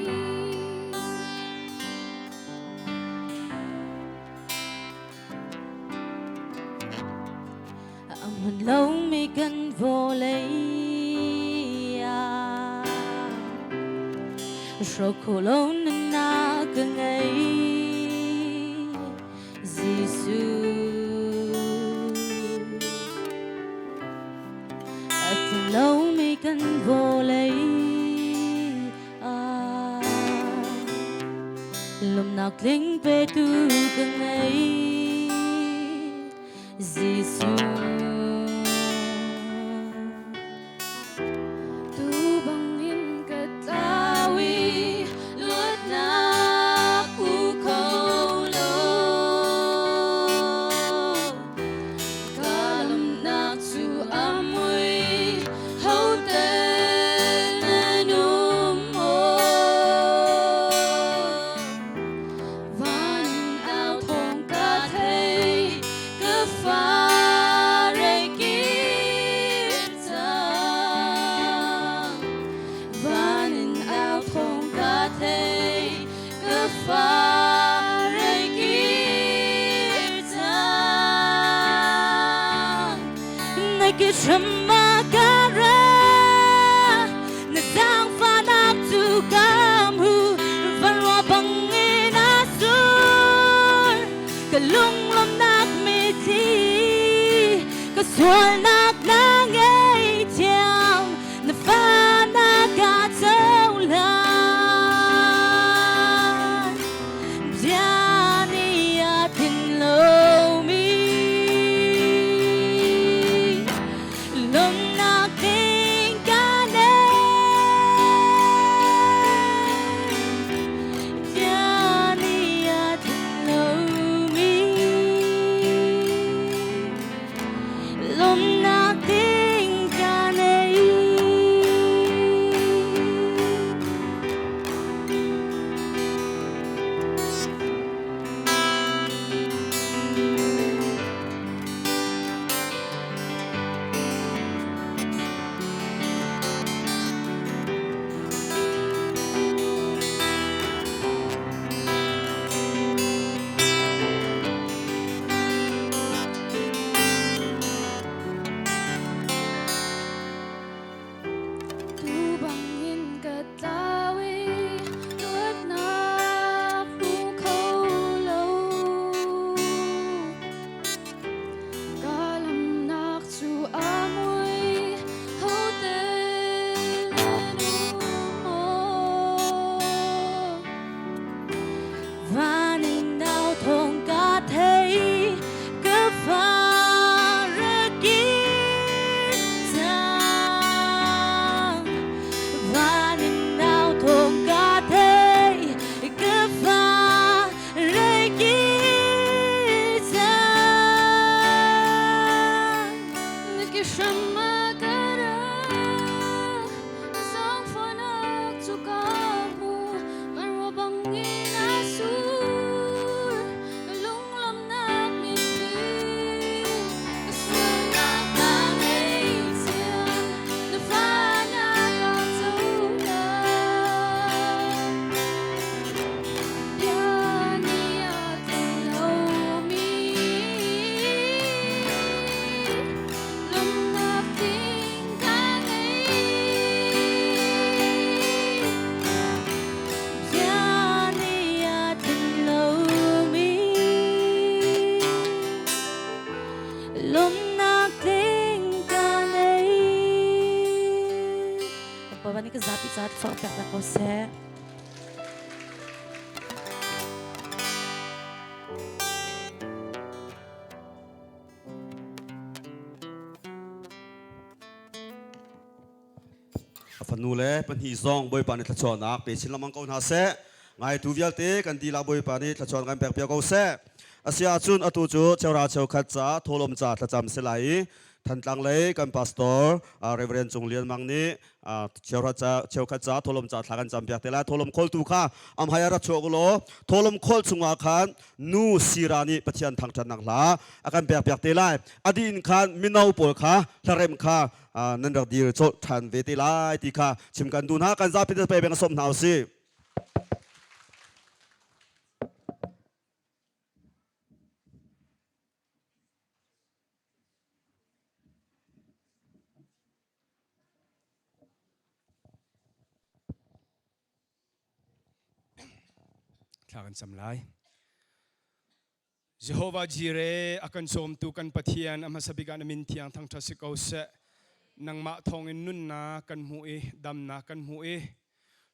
A hmun lomi kan vawlei ah hrawk khawh lo nunnak ka ngei Jesuh. A tling lomi kan vawlei ah lawmhnak tling petu ka ngei Jesuh. Tu bangin ka tlau i luatnak hu kho lo. Shamagara na zaangfahnak cu ka hmu vanruah bangin a sur ka lunglawmhnak mitthli ka sualnak na ngaihthiam na fa na ka cohlan bia nih a tlin lomi lawmhnak ding ka nei bia nih a tlin lomi lawmhnak ding ka nei. Tu bangin ka tlau i luatnak hmu kho lo. Ka lamnak cu a mui, hote nan um maw? Van in nau thawng ka thei ka far kir cang. Van in nau thawng ka thei ka far kir cang. Niki hrama ka ra, zaangfahnak cu ka hmu, vanruah bangin a sur, ka lunglamnak mitthli, ka sualnak ka ngaihthiam, na fa na ka cohlan. Bia nih a tlin lomi lawmhnak ding ka ngei. Bia nih a tlin lomi lawmhnak ding ka nei. Bapak nih ka zapi caah thluak pek hna ko seh. A fanu le pahnih zong Bawipa nih thluachuahnak pe chin lengmang ko hna seh. Ngaitu vialte kan dihlak Bawipa nih thluachuah kan pek piak ko seh. A si ahcun atu cu cheuhra cheukhat ca thawhlawm ca thlacam si lai i Thantlang lei kan pastor Reverend Cung Lian Mang nih cheuhra ca cheukhat ca thawhlawm ca thla kan cam piak te lai. Thawhlawm khawltu kha amhai ah rak chuak u law thawhlawm khawl chungah khan nu Sira nih Pathian thangṭhatnak hla a kan pek piak te lai. A dih in khan mino pawl kha hlarem kha nan rak dir colh ṭhan ve te lai ti kha chim kan duh hna. Kan zapi te pe beng sawm hna usih. Thla kan cam lai. Jehovah Jireh a kan cawmtu kan Pathian a hmasa bik ah na min thiang thangṭhat si ko seh. Nangmah thawngin nunnak kan hmuh i damnak kan hmuh i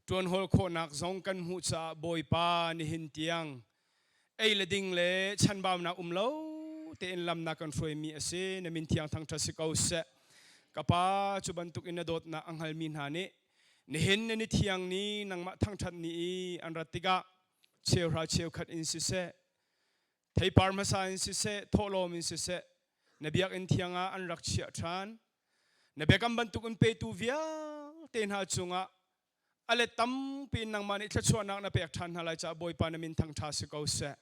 ṭuanhawl khawhnak zong kan hmuh caah Bawipa nihin tiang ei le ding le chanbaunak um lo tein lam na kan hruaimi a si. Na min thiang thangṭhat si ko seh. Ka Pa, cu bantuk in na dawtnak a hngalmi hna nih nihin na ni thiang ni nangmah thangṭhat ni i an rat tikah cheuhra cheukhat in siseh, theipar hmasa in siseh, thawhlawm in siseh, na biakinn thiang ah an rak chiah ṭhan. Na biakam bantuk in petu vialte hna cungah a let tampi in nangmah nih thluachuahnak na pek ṭhan hna lai caah Bawipa na min thangṭha si ko seh.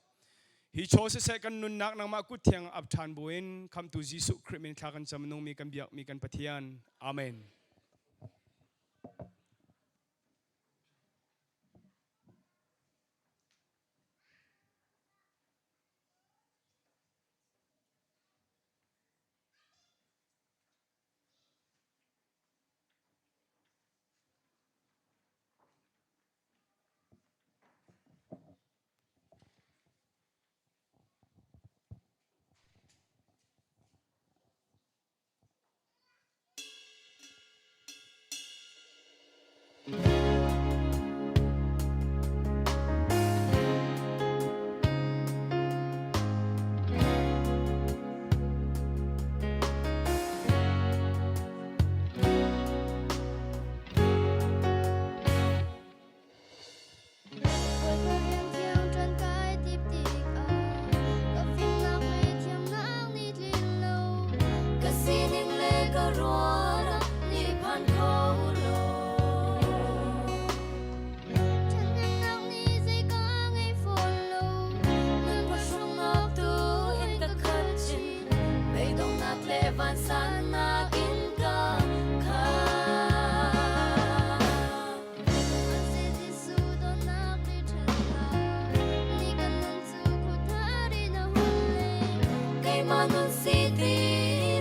Hi chaw siseh kan nunnak nangmah kut thiang ap ṭhan buin khamtu Jesuh Khrih min thla kan cam nungmi kan biakmi kan Pathian. Amen. Keimah nun si ti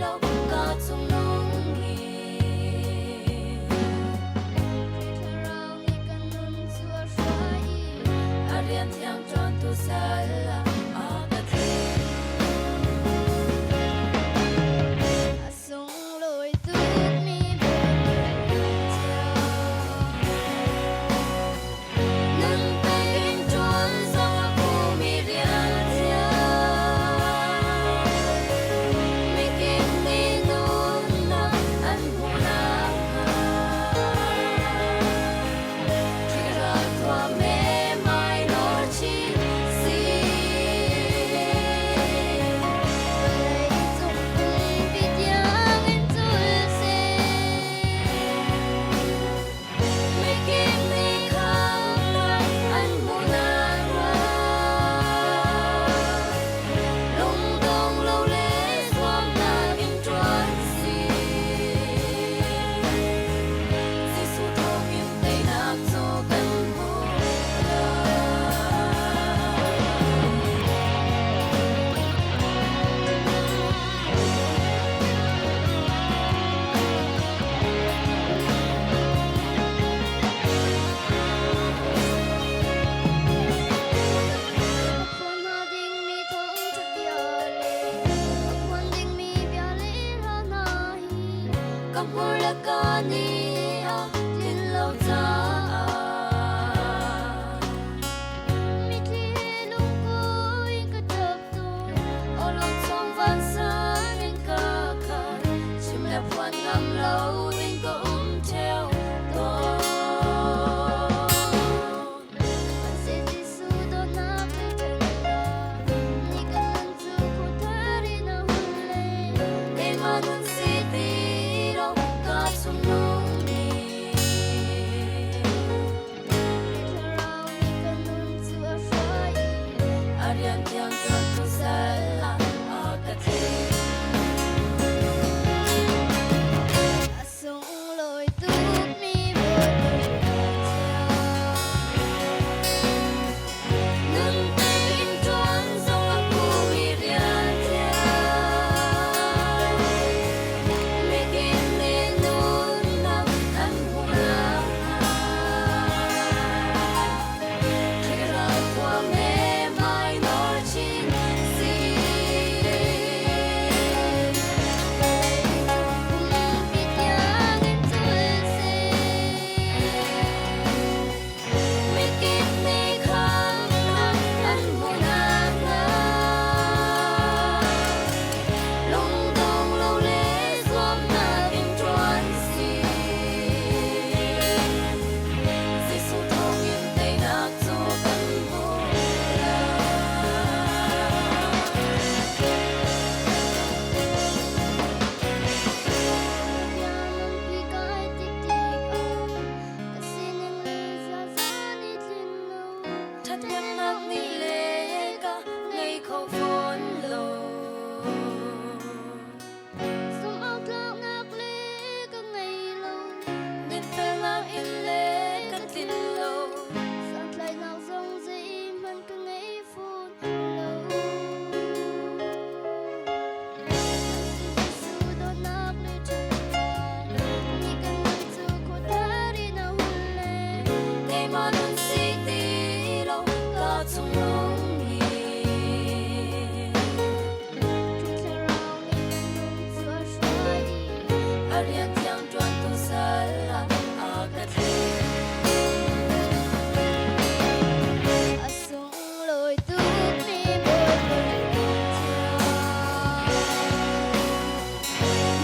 lo ka chung nung hi. Thlarau nih kan nun cu a hruai i A rian thiang ṭuantu sal ah a ka thim. A sunglawi tukmi Bawipa thiang. Nun pek in ṭuan zong a phumi rian thiang. Mikip nih nunnak an hmuh nakhnga. Khrih ralthuam he hmailor chin si. Vawlei cung pumpi tiang in cul seh. Mikip nih khamhnak an hmuh nakhnga. Lungdong lo le zuamnak in ṭuan si. Jesuh thawngin teinak cu kan hmuh lai. Ka phuan hna dingmi thawngṭha bia le ka phuan dingmi bia le hla hna hi Ka hmur le ka nih a tlin lo caah. Mitthli he lungkuai ka ṭap tawn. Awlokchong vansang in ka khat, chim le phuan ngam lo in ka um ṭheo tawn. Sihmanhseh Jesuh dawtnak le ṭhatnak nih kan nun cu khuathar in a hun len. Keimah nun si ti lo ka chung nung ni. Thlarau nih kan nun cu a hruai i A rian thiang ṭuantu sal ah a ka thim. A sunglawi tukmi Bawipa rian thiang. Nun pek in ṭuan zong a phumi rian thiang. Mikip nih nunnak an hmuh nakhnga. Khrih ralthuam he hmainor chin si. Vawlei cung pumpi tiang in cul seh. Mikip nih khamhnak an hmuh nakhnga. Lungdong lo le zuamnak in ṭuan si. Jesuh thawngin teinak cu kan hmuh lai. Bia nunpi kai tik tikah ka sining le ziaza nih tlin lo. Ṭhathnemnak nih le ka ngei kho fawn lo. Zumh awk tlaknak le ka ngei lo. Dinfelnak in le ka tlin lo. Santlaihnak zong zeihmanh ka ngei fawn lo. Jesuh dawtnak le ṭhatnak nih kan nun cu khuathar in a hun len. Keimah nun si ti lo ka chung nung hi. Khrih Thlarau nih kan nun cu a hruai i A rian thiang ṭuantu sal ah a ka thim. A sunglawi tukmi Bawipa rian thiang.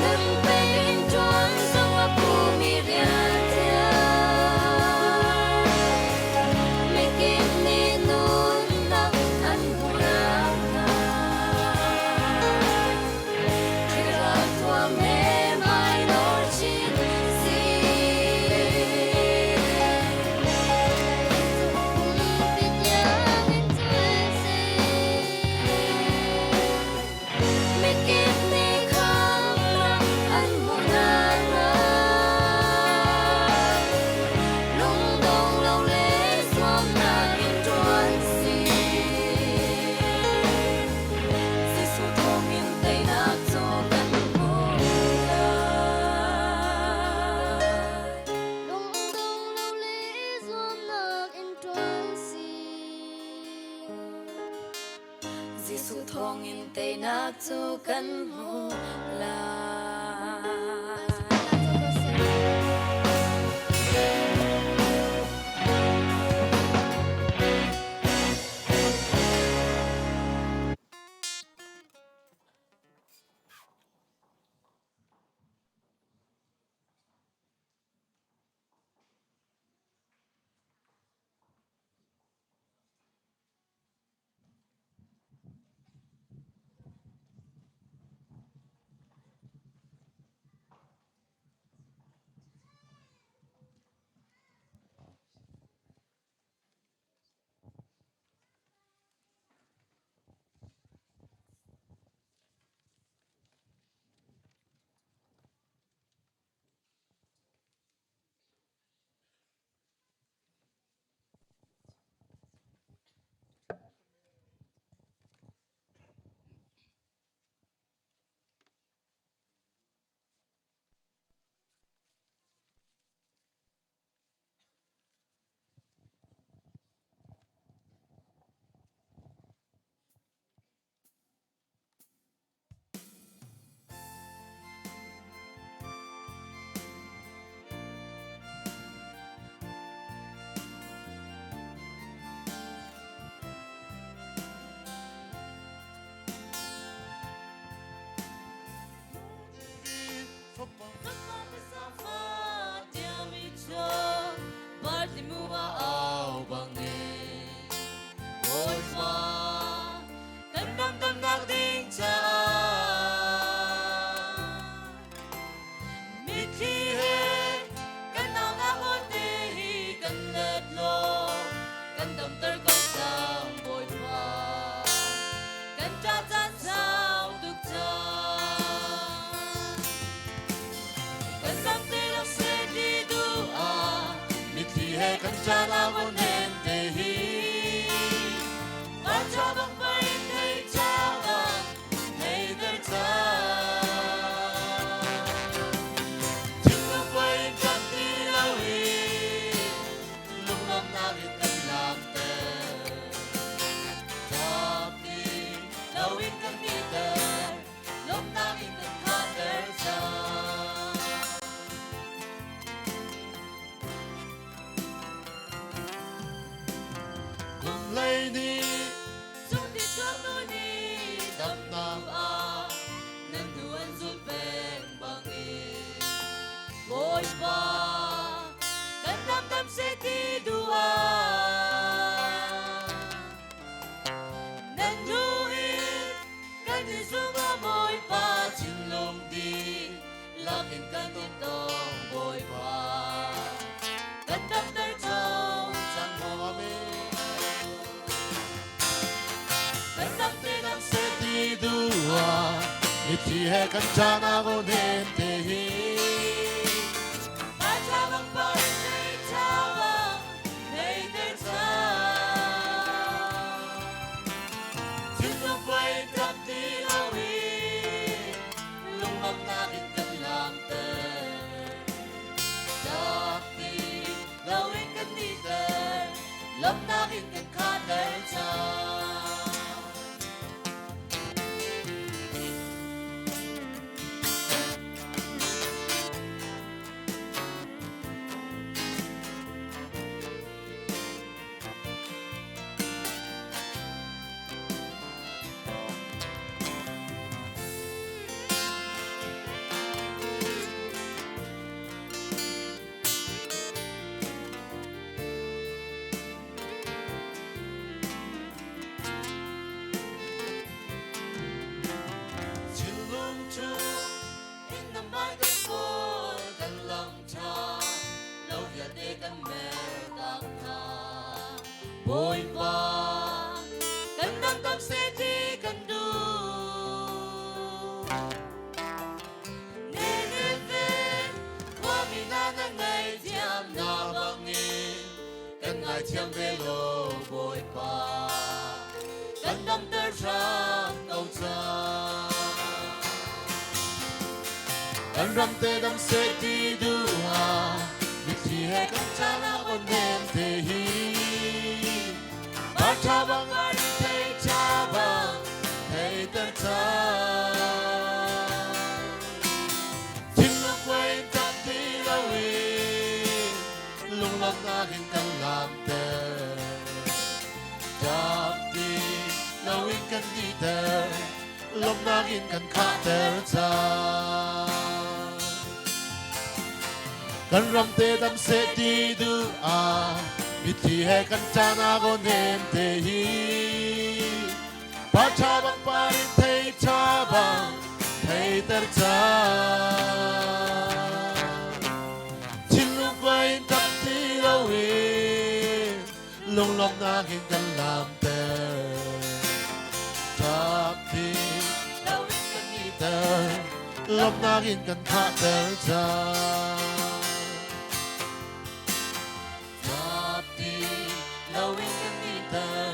Nun pek in ṭuan zong a phumi rian thiang. Mikip nih nunnak Jesuh thawngin teinak cu kan hmu lai. in kan nihter lawmhnak in kan khahter cang. Kan ram te dam seh ti duh ah mitthli he kan caan ah ko nem te hi. Pa ṭha bang par in thei ṭha bang theiter cang. Thinlung kuai in ṭap ti loin lunglawmhnak in kan lamter. Ṭap ti loin kan nihter, lawmhnak in kan khahter cang. Ṭap ti loin kan nihter,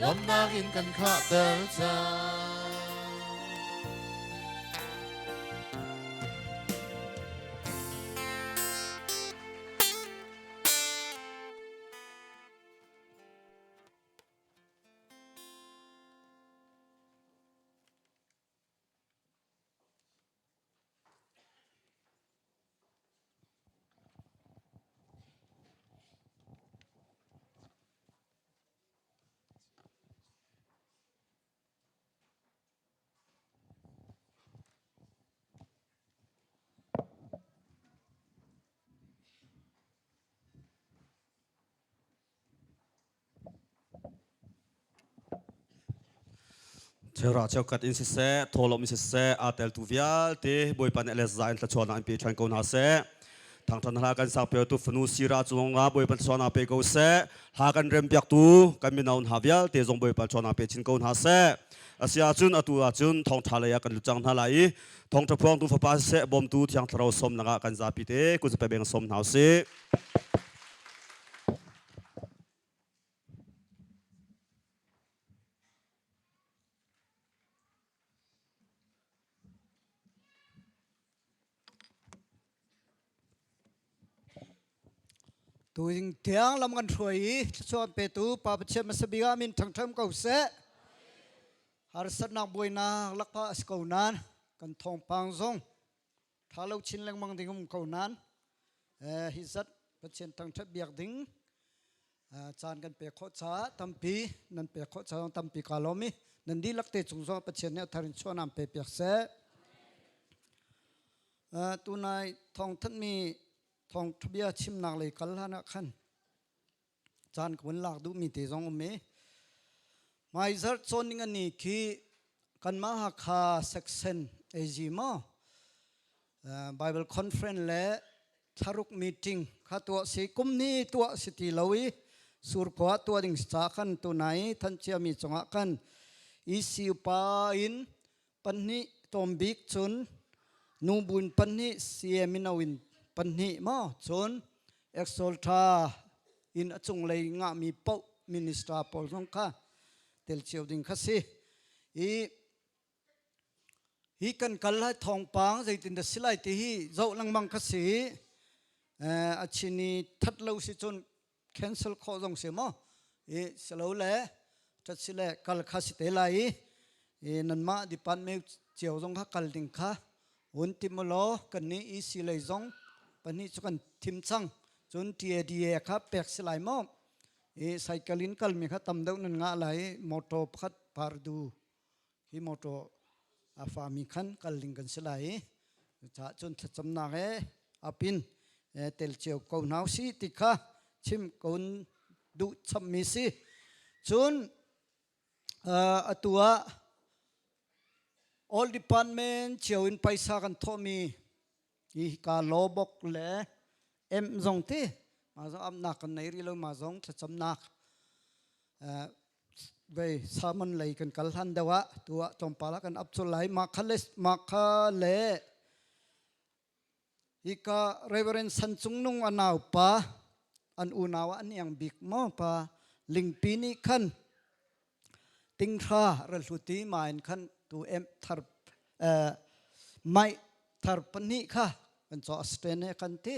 lawmhnak in kan khahter cang. Chera cheukhat in siseh, thawlawm in siseh, aa teltu vialte Bawipa nih le za in thluachuahnak in pe ṭhan ko hna seh. Thangṭhan hla kan sakpiatu fanu Sira cungah Bawipa thluachuahnak pe ko seh. Hla kan rempiaktu kan mino hna vialte zong Bawipa thluachuahnak pe chin ko hna seh. Asi ahcun atu ahcun thawngṭha lei ah kan lut cang hna lai i thawngṭha phuangtu fapa siseh bawmtu Thiang Thlarau sawmnak ah kan zapi te kut pe beng sawm hna usih. Tuing tiang lam kan hruai i thluachuah petu Pa Pathian hmasa bik ah min thangṭham ko seh. Harsatnak buainak lakpa a si ko nain kan thawngpang zong Tha lo chin lengmang ding um ko nan hi zat Pathian thangṭhat biak ding caan kan pek khawh caah tampi nan pek khawh caah tampi kaa lawm i nan dihlak te cung zong Pathian nih a thar in chuahnam pe piak seh. Tunai thawngthanhmi thawngṭhabia chimnak lei kal hlan ah khan caan ka vun lak duhmi te zong um i hmaizarh cawn ning ani khi kanmah Hakha section AG maw Bible conference le thlaruk meeting kha tuah si kum ni tuah si ti lo i surkhua tuah ding ca khan tunai than ciami cungah khan ECU pa in pahnih tlawmbik cun nubun pahnih CMino in pahnih maw cun Exalta in a cunglei ngahmi paoh minister pawl zong kha tel cio ding kha si i hi kan kal lai thawngpang zeitin dah si lai ti hi zoh lengmang kha si a chini that lo si cun cancel khawh zong si maw i silo le that si le kal kha si te lai i nanmah department cio zong kha kal ding kha hun tim law kan nih EC lei zong pahnih cu kan thim cang cun TADA kha pek si lai maw i cycle in kalmi kha tam deuh nan ngah lai i motor pakhat pardu hi motor a fami khan kal ding kan si lai i cucaah cun thlacamnak he apin tel cio ko hna si ti kha chim ko duh chammi si cun atu ah all department cio in paisa kan thawhmi hi ka law bok le em zong ti ma zong amnak kan nei rih lo ma zong thlacamnak vei salmon lei kan kal hlan deuh ah tu ah tlawmpal ah kan up cul lai ma kha le ma kha le hika Reverend San Cung Nung a nau pa an unau ah an iang bik maw pa lingpi nih khan tinghra ralhluti ma in khan tu em thar mai thar pahnih kha kan chaw stand he kan ti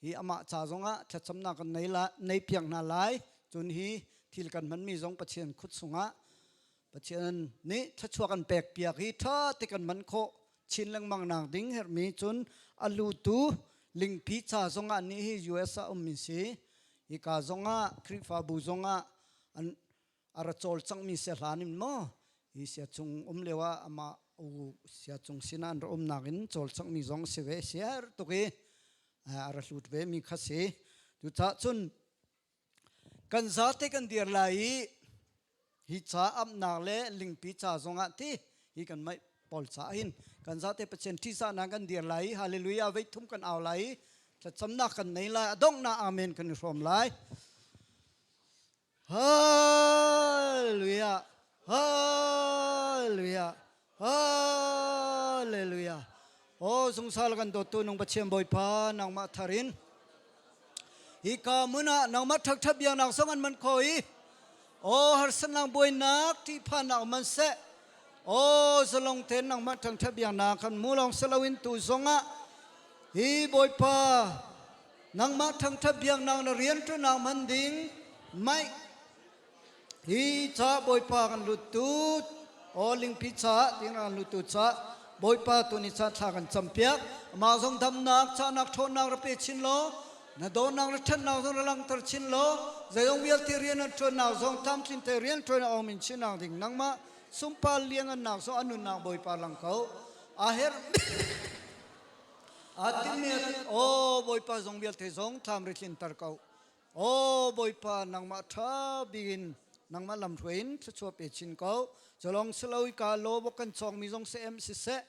hi amah ca zongah thlacamnak kan nei la nei piak hna lai cun hi thil kan hmanmi zong Pathian khut sungah Pathian nih thluachuah kan pek piak hi tha te kan man khawh chin lengmang nak ding herhmi cun alu tu lingpi ca zongah nih hi US ah ummi si hika zongah Khrihfabu zongah an. A ra cawlcangmi sia hlan in maw hi sia chung um lio ah amah u sia cung sinah an ra umnak in cawlcangmi zong si ve siar tuk i a ra hlut ve mi kha si. Cucaah cun kan zate kan dir lai i hi ca amnak le lingpi ca zongah ti hi kan maih pawl ca hin kan zate Pathian ṭihzahnak kan dir lai i hallelujah vei thum kan au lai i thlacamnak kan nei lai a donghnak amen kan i hrawm lai. Hallelujah. Hallelujah. Hallelujah. Oh zungsal kan dawttu nung Pathian Bawipa nangmah tharin hi ka mun ah nangmah thakthap biaknak zong an man kho i oh harsannak buainak ṭihphannak man seh oh zalong ten nangmah thangṭhat biaknak kan mu lawng si loin tu zongah hi Bawipa Nangmah thangṭhat biaknak na rianṭuannak hman ding maih hi ca Bawipa kan luttu aw lingpi ca ding kan luttu ca Bawipa tuni ca thla kan campiak amah zong damnak cahnak ṭhawnnak ra pe chin law na dawtnak le ṭhatnak zong ra langhter chin law zeizong vialte rian an ṭuannak zong tlamtlin te rian ṭuan a awm in chinnak ding nangmah sungpal liangannak zong an nunnak Bawipa lang ko a herh Aa timmi aw Bawipa zong vialte zong thlam ri tlinter ko. Aw Bawipa nangmah ṭha bik nangmah lamhruai in thluachuah pe chin ko. Culong silo ka law bok kan cawngmi zong si em siseh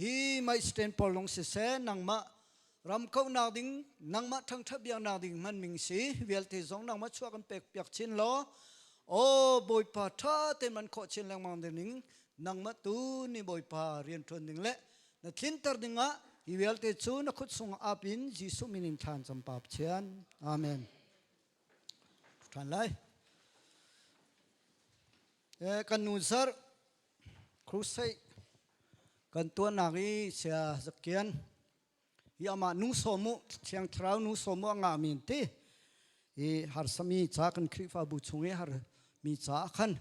hi mai stand pawl zong siseh nangmah ram kaunak ding nangmah ṭhangṭha biaknak ding hman ming si vialte zong nangmah chuah kan pek piak chin law aw Bawipa ṭha tein man khawh chin lengmang ding nangmah tu ni Bawipa rian ṭuan ding le Na tlinter dingah hi vialte cu na khut sungah ap in Jesuh min in thlan cam pa Pathian. Amen. Ṭhan lai. Eh, kan nu zar crusade kan tuahnak i sia zakian hi amah nu sawmu thiang thlarau nu sawmu a ngah mi ti i harsami ca kan Khrihfabu chung i har mi ca khan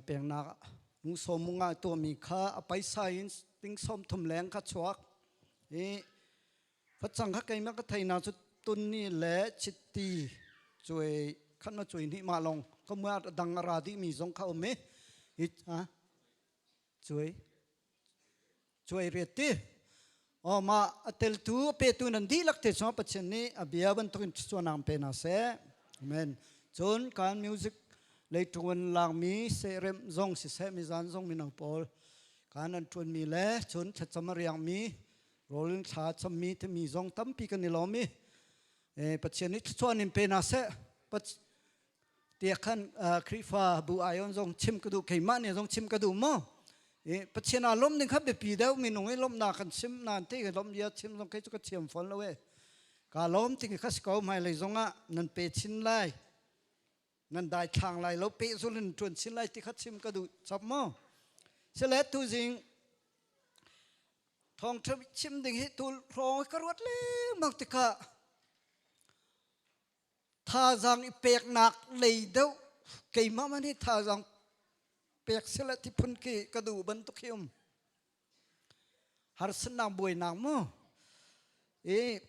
pengnak nu sawmu nga tuahmi kha a paisa in ting sawm thum leng kha chuak i facang kha keimah ka theina cu tunni le chitti cuai khan ma cuai hnih ma long ka mua dang a ra dih mi zong kha um i ha cuai cuai riat ti o ma a teltu a petu nan dihlak te chung Pathian nih a bia bantukin chuanang pe na seh amen cun kan music lei tuan langmi sehrem zong siseh mizan zong mino pawl kan an tuan mi le cun thlacam a riang mi rolin thla chammi timi zong tampi kan i lawm i Pathian nih thluachuah in pe na seh tiah khan Khrihfa bu aion zong chim ka duh keimah nih zong chim ka duh maw Pathian aa lawm ding kha biapi deuh minung i lawmnak kan chim nan te ka lawm bia chim zong kei cu ka thiam fawn lo e ka lawm ti kha si ko hmailei zong ah nan pe chin lai nan dai thlang lai lo pe zulin tuan chin lai ti kha chim ka duh chap maw sile tuzing thawngtha chim ding hi tul hrawng ka ruat lengmang tikah Thazaang i peknak lei deuh keimah man hi thazaang pek sila ti phun khi ka duh bantuk hi um. Harsatnak buainak mu. I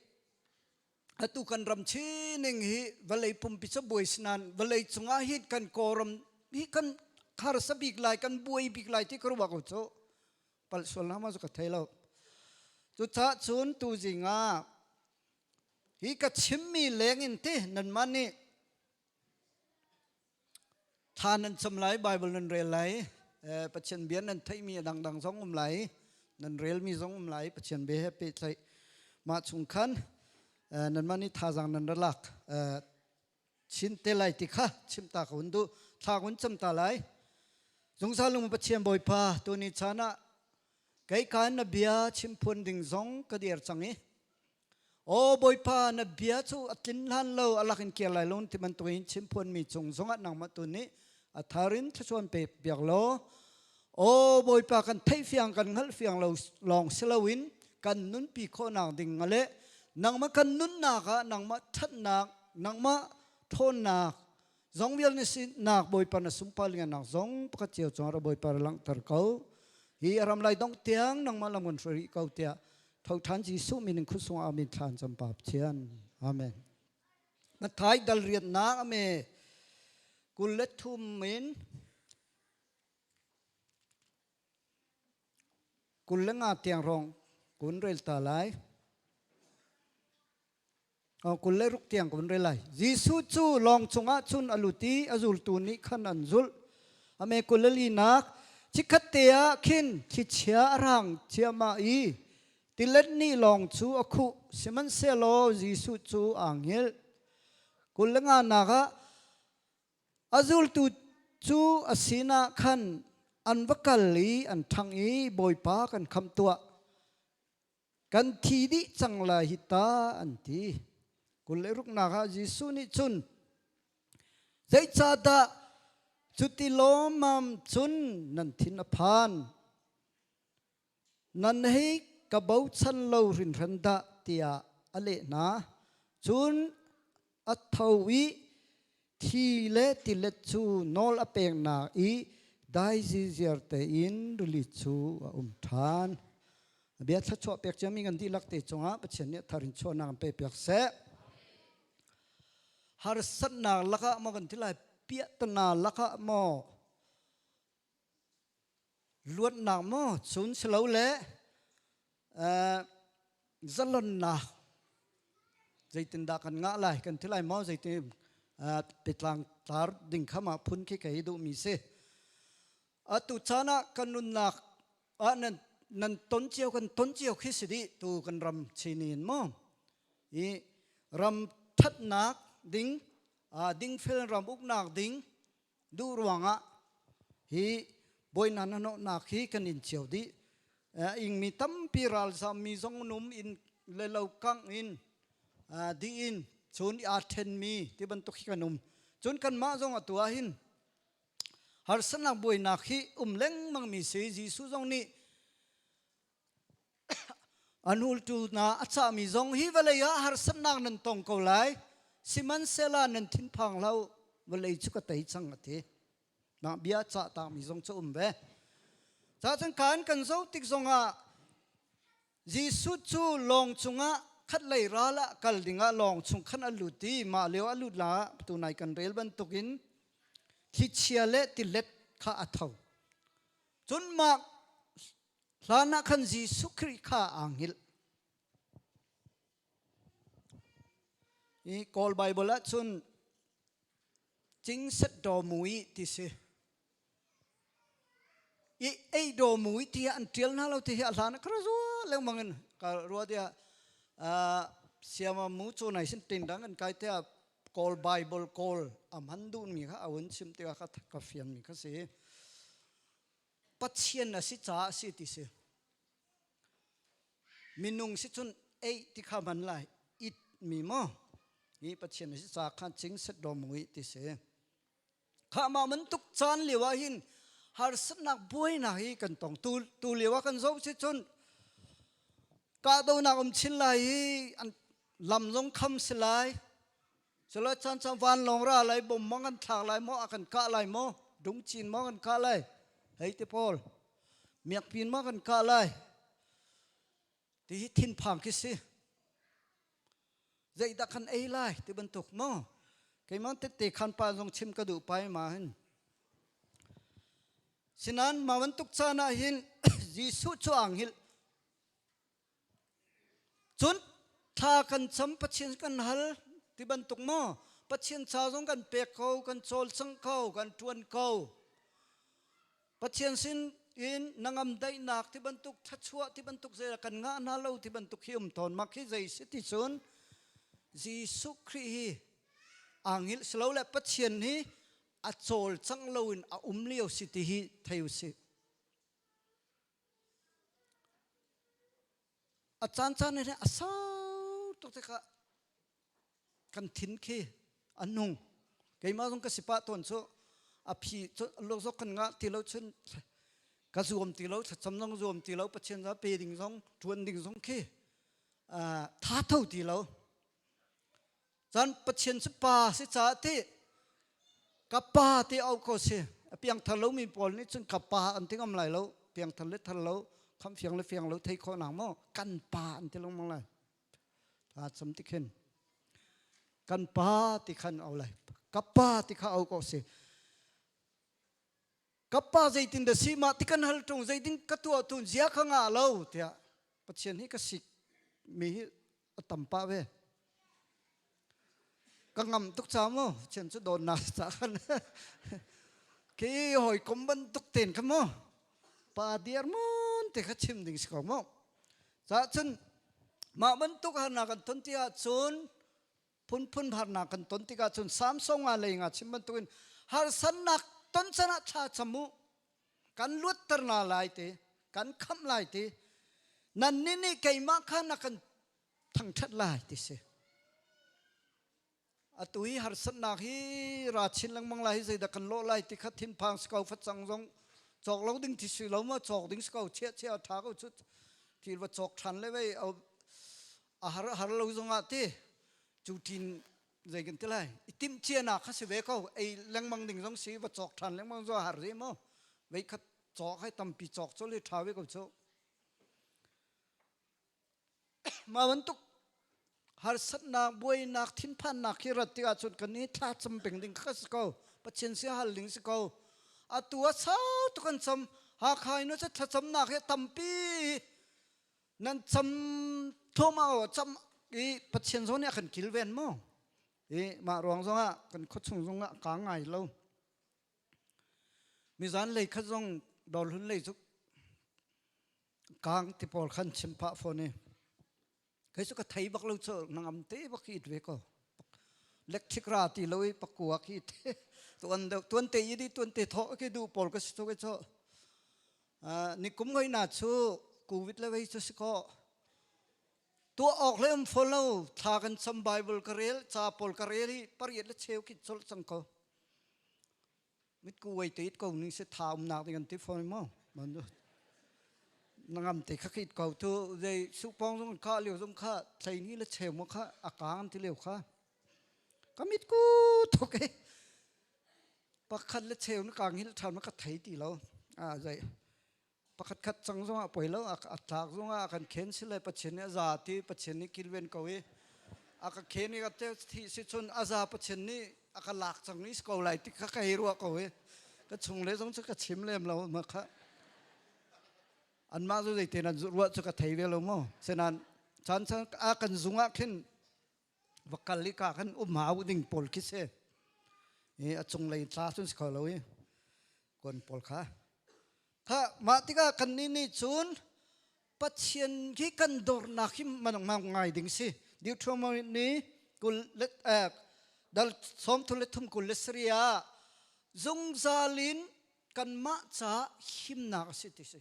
atu kan ram chining hi vawlei pumpi cu buai sinan vawlei cungah hi kan kawlram hi kan harsa bik lai kan buai bik lai ti ka ruah ko cu palh sual na ma cu ka thei lo cucaah cun tuzing ah Hi ka chimmi lengin ti nanmah nih thla nan cam lai, Bible nan rel lai, Pathian bia nan theihmi a dangdang zong um lai, nan relmi zong um lai, Pathian bia he pehtlaih. Mah chung khan nanmah nih thazaang nan ra lak chin te lai ti kha chim ta ka hun duh. Thla kun cam ta lai. Zungzal lung Pathian Bawipa tuni chan ah kei kaan na bia chim phuan ding zong ka dir cang i Aw Bawipa na bia cu a tlin hlan lo a lak in kir lai lo ti bantukin chimphuanmi cung zongah nangmah tu nih a thar in thluachuan pe piak law Aw Bawipa kan theih fiang kan hngalh fiang lo lawng si loin kan nunpi khawhnak ding le nangmah kan nunnak ah nangmah ṭhatnak nangmah ṭhawnnak zong vial na sinak Bawipa na sunpar liannak zong pakhat cio cungah ra Bawipa ra langhter ko hi a ram lai dongh tiang nangmah lam kan hruai rih ko tiah tho ṭhan Jesuh min in khut sungah amin thlan cam pa Pathian amen Mathai dal riatnak ame. 23 in 25 tiang rong kun rel ta lai. 26 tiang kun rel lai. Jesuh cu lawng chungah cun a lut i a zultu nih khan an zulh. Ame 24 nak chikkhat te ah khin thlichia a rang ciahmah i tilet nih lawng cu a khuh. Sihmanhsehlaw Jesuh cu aa hngilh. 25 nak ah A zultu cu a sinah khan an va kal i an ṭhangh i Bawipa kan khamh tuah. Kan thi dih cang lai hi ta an ti. 26nak ah Jesuh nih cun zeicahdah cuti lawmmam cun nan thin a phan? Nan hei ka bochan lo hrinhran dah tiah a leh hna. Cun a tho i thi le tilet cu nawl a peknak i dai ziziar tein rili cu a um ṭhan. Bia thluachuah pek ciami kan dihlak te cungah Pathian nih a thar in chuahnak an pe piak seh. Harsatnak lakah maw kan ti lai, piahtana lakah maw Luatnak maw cun si lo le zalonnak zeitindah kan ngah lai kan ti lai maw zeitin pitlang tar ding kha mah phun khi kei duhmi si. Atu caan ah kan nunnak ah nan nan ton cio kan ton cio khi si dih tu kan ram chinin maw i ram thatnak ding dingfel ram uknak ding duh ruangah hi bawi na hnawhnak hi kan in cio dih. Ingmi tampi ralzammi zong num in le lo kangh in dih in cun aa ṭhenmi ti bantuk hi kan um. Cun kanmah zong atu ah hin harsatnak buainak hi um lengmang mi si. Jesuh zong nih A hnultu hna a cahmi zong hi vawlei ah harsatnak nan tong ko lai, sihmanhsehlaw nan thinphang hlah u, vawlei cu ka tei cang a ti. Mah bia cah takmi zong cu um ve. Cahcun kan kan zoh tik zongah Jesuh cu lawng cungah khatlei ral ah kal dingah lawng chung khan a lut i mah lio a lut la tunai kan rel bantukin thlichia le tilet kha a tho. Cun mah Hlan ah khan Jesuh Khrih kha aa hngilh. I Kawl Bible ah cun cingset daw mui ti si. I ei daw mui ti an tial hna lo ti hi a hlan ah ka ra lengmang in ka rua tiah siama mu cu nai sin tin dang an kai tiah Kawl Bible Kawl a hman duh mi kha a hun chim tikah ka ka fian mi kha si. Pathian a si caah a si ti si. Minung si cun ei ti kha hman lai it mi maw hi Pathian a si caah khan ching set dawm mui ti si. Kha ma bantuk caan lio ah hin harsatnak buainak hi kan tong tu tu lio ah kan zoh si cun kahdohnak um chin lai i an lam zong kham si lai Cula caan caan vanlawng ra lai bom maw kan thlak lai maw a kan kah lai maw dungcin maw kan kah lai hei ti pawl miakpin maw kan kah lai ti hi thinphang khi si zeidah kan ei lai ti bantuk maw keimah tette khan pa zong chim ka duh pai ma hin sinan ma bantuk caan ah hin Jesuh cu ang hil Cun thla kan cam Pathian kan hal ti bantuk maw Pathian ca zong kan pek ko kan cawlcang ko kan ṭuan ko Pathian sin in nangam daihnak ti bantuk thluachuah ti bantuk zei kan ngah hna lo ti bantuk hi um tawn mak hi zei si ti cun Jesuh Khrih hi aa hngilh si lo le Pathian hi a cawlcang loin a um lio si ti hi thei u sih. A caancaan in a sau tuk tikah kan thin khi a nung. Keimah zong ka si pah tawn cu a phi cu kan ngah ti lo cun ka zuam ti lo thlacam zong zuam ti lo Pathian za pe ding zong ṭuan ding zong khi tha tho ti lo. Cun Pathian cu pa si caah ti ka pa ti au ko si. A piangthar lomi pawl nih cun ka pa an ti ngam lai lo. Piangthar le thar lo, kham fiang le fiang lo thei khawh nak maw kan pa an ti lengmang lai. Ta cam ti khin. Kan pa ti khan au lai. Ka pa ti kha au ko si. Ka pa zeitin dah si mah ti kan hal ṭung zeitin ka tuah tun zia kha ngah lo tiah Pathian hi ka sik mi hi a tam pah ve. Ka ngam tuk ca mu Pathian cu dawtnak ca khan khi hawikom bantuk ten kha mu pa diar mun te kha chim ding si ko mu. Ca cun mah bantuk harnak kan ton ti ahcun phunphun harnak kan ton tikah cun Samsung nga lei nga chim bantukin harsannak ton can ah thla cam u kan luatter na lai te kan khamh lai te nan nih nih keimah kha na kan thangṭhat lai ti si atu hi harsatnak hi ra chin lengmang lai hi zeidah kan lawh lai ti kha thinphang si ko facang zong cawk lo ding ti si lo ma cawk ding si ko chiah chiah ṭha ko cu thil va cawk ṭhan le vei a har har lo zongah ti cu tin zei kan ti lai i timh cia kha si ve ko ei lengmang ding zong si va cawk ṭhan lengmang zong har ri maw vei khat cawk hai tampi cawk cu le ṭha ve ko cu mah bantuk harsatnak buainak thinphannak hi rat tikah cun kan i thla cam peng ding kha si ko Pathian si hal ding si ko atu a sau tuk an cam Hakha in cu thlacamnak hi tampi Nan cam thluahmah cam i Pathian zong nih a kan kilven mu. I mah ruang zongah kan khuachung zongah kaa ngai lo. Mizan lei khat zong dawrhlun lei cu kaang ti pawl khan chim phah fawn i kei cu ka thei bak lo cu nangam te bak hi it ve ko. Electric ra ti lo i pakua khi te tuan deuh tuan te i di tuan te thawh khi duh pawl ka si cu ke cu Nikum ngoi na cu Covid le vei cu si kaw tuah awk le um fawn lo thla kan cam Bible ka rel ca pawl ka rel i pariat le cheu khi colh cang ko mitku wei te it ko ning si tha um nak ding an ti fawn mo man na ngam te kha khit ko tu dei su pong zong kha liu zong kha thlei ni le cheu mo kha a kang ti liu kha ka mitku thuk e Pakhat le cheu na kang hil ṭhan ma ka thei ti lo. A zei pakhat khat cang zongah poi lo a tlak zongah a kan khen si le Pathian nih a za ti Pathian nih kilven ko i a ka khen i ka te thi si cun a za Pathian nih a ka lak cang i si ko lai ti kha ka hei ruah ko i ka chung le zong cu ka chim lem lo ma kha anmah cu zeite nan ruah cu ka thei ve lo mu senan caan caan a kan zung ah khin va kal i ka kan um hau ding pawl khi si i a cunglei tla cun si kho lo i kon pawl kha kha mah tikah kan nih nih cun Pathian hi kan dornak hi manang ngai ding si Deuteronomy ni kul le dal sawm thum le thum kul le saria zungzal in kanmah ca himnak a si ti si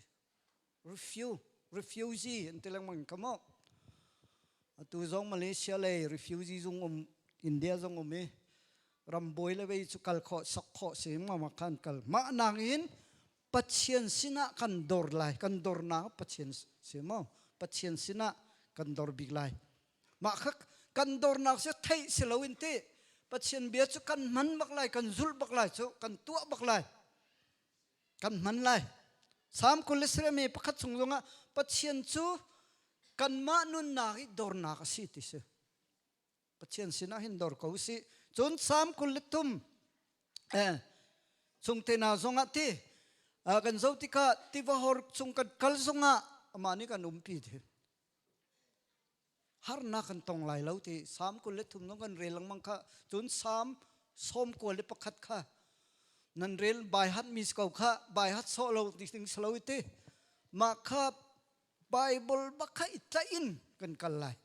refu refugee an ti lengmang ka mo atu zong Malaysia lei refugee zung um India zong um i rambawi le vei cu kal khawh sok khawh si ma ma khan kal mah nang in Pathian sinah kan dor lai kan dornak Pathian si mo Pathian sinah kan dor bik lai mah kha kan dornak si theih si lo in ti Pathian bia cu kan hman bak lai kan zulh bak lai cu kan tuah bak lai kan hman lai. Salm 23 mi pakhat chung zongah Pathian cu kanmah nunnak i dornak a si ti si. Pathian sinah hin dor ko si. Cun Salm 23 eh, chung te na zongah ti kan zo tikah tiva hor chung kan kal zongah amah nih kan umpi ti. Harnak kan tong lai lo ti Salm 23 zong kan rel lengmang kha cun Salm 91 kha nan rel bai hat mi si ko kha bai hat sawh lo ti ding si lo ti mah kha Bible bak kha i tlaih in kan kal lai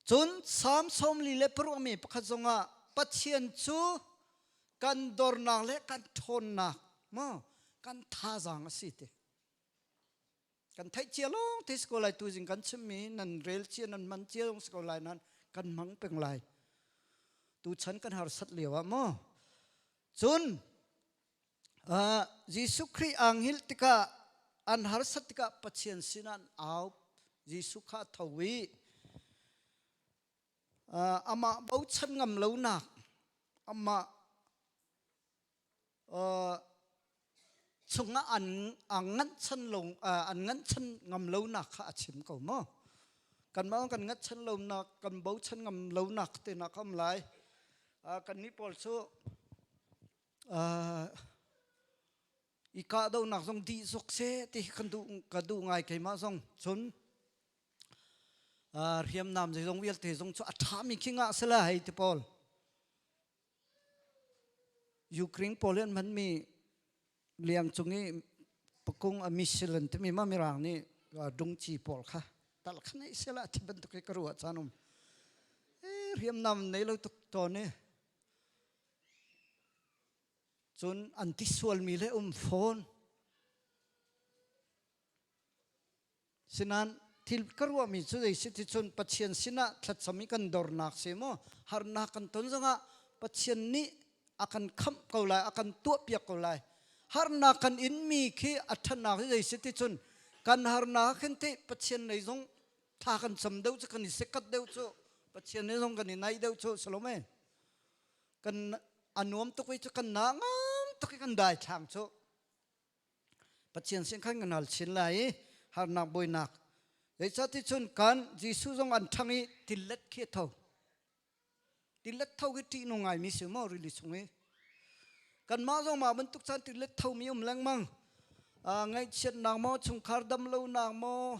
Cun Salm 46 mi pakhat zongah Pathian cu kan dornak le kan ṭhawnnak maw kan thazaang a si ti. Kan theih cia lawng te si ko lai tuzing kan chimmi nan rel cia nan man cia zong si ko lai nan kan hmang peng lai. Tuchan kan harsat lio ah maw. Cun Jesuh Khrih ang hil tikah an harsat tikah Pathian sinah an au Jesuh kha a tho i amah bochan ngam lonak amah chungah an nganhchan lo an nganhchan ngam lonak kha a chim ko maw kanmah kan nganhchan lonak kan bochan ngam lonak te nak um lai kan nih pawl cu. Uh, i kahdohnak zong dih zuk seh ti kan duh ka duh ngai keimah zong cun uh, hriamnam zeizong vialte zong cu a ṭhami khi ngah sela hei ti pawl Ukraine pawl an hmanmi liang cung i pakung a missile an timi ma mirang nih dungci pawl kha tal kha nei sela ti bantuk i ka ruah caan um hriamnam nei lo tuk tawn i Cun an ti sualmi le um fawn. Sinan thil ka ruahmi cu zei si ti cun Pathian sinah thlacam i kan dornak si maw harnak kan ton zongah Pathian nih a kan khamh ko lai a kan tuahpiak ko lai harnak kan inmi khi a ṭhatnak hi zei si ti cun kan harnak khin te Pathian lei zong thla kan cam deuh cu kan i sekat deuh cu Pathian lei zong kan i naih deuh cu salome kan a nuam tuk i cu kan na ngam tuk i kan dai thlang cu Pathian sin khan kan hal chin lai i harnak buainak zeicahti cun kan Jesuh zong an ṭhang i tillet khi a tho tillet tho khi ṭih nung ngaimi si maw rili chung i kanmah zong mah bantuk caan tillet tho mi um lengmang ngaihchiatnak maw chungkhar damlonak maw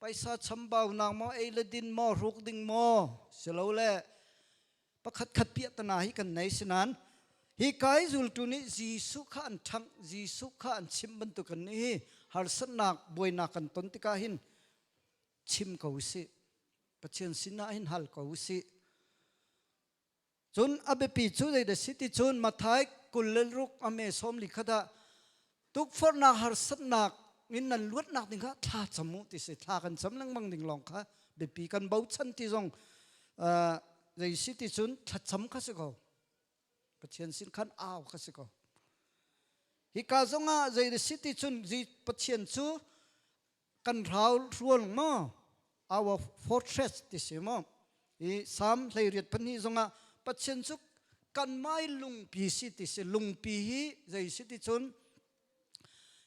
paisa chambaunak maw ei le din maw hruk ding maw silole pakhat khat piahtana hi kan nei sinan hi kai zultu nih Jesuh kha an ṭhangh Jesuh kha an chim bantuk kan nih hi harsatnak buainak kan ton tikah hin chim ko usih Pathian sinah hin hal ko usih Cun a biapi cu zeidah si ti cun Matthai 26 a me 41 ah tukforhnak harsatnak in nan luatnak ding kha thla cam u ti si thla kan cam lengmang ding lawng kha biapi kan bochan ti zong zei si ti cun thlacam kha si ko Pathian sin khan au kha si ko hika zongah zei si ti cun Pathian cu kan rau rual maw our fortress ti si maw i Psalm 32 zongah Pathian cu kan mai lungpi si ti si lungpi hi zei si ti cun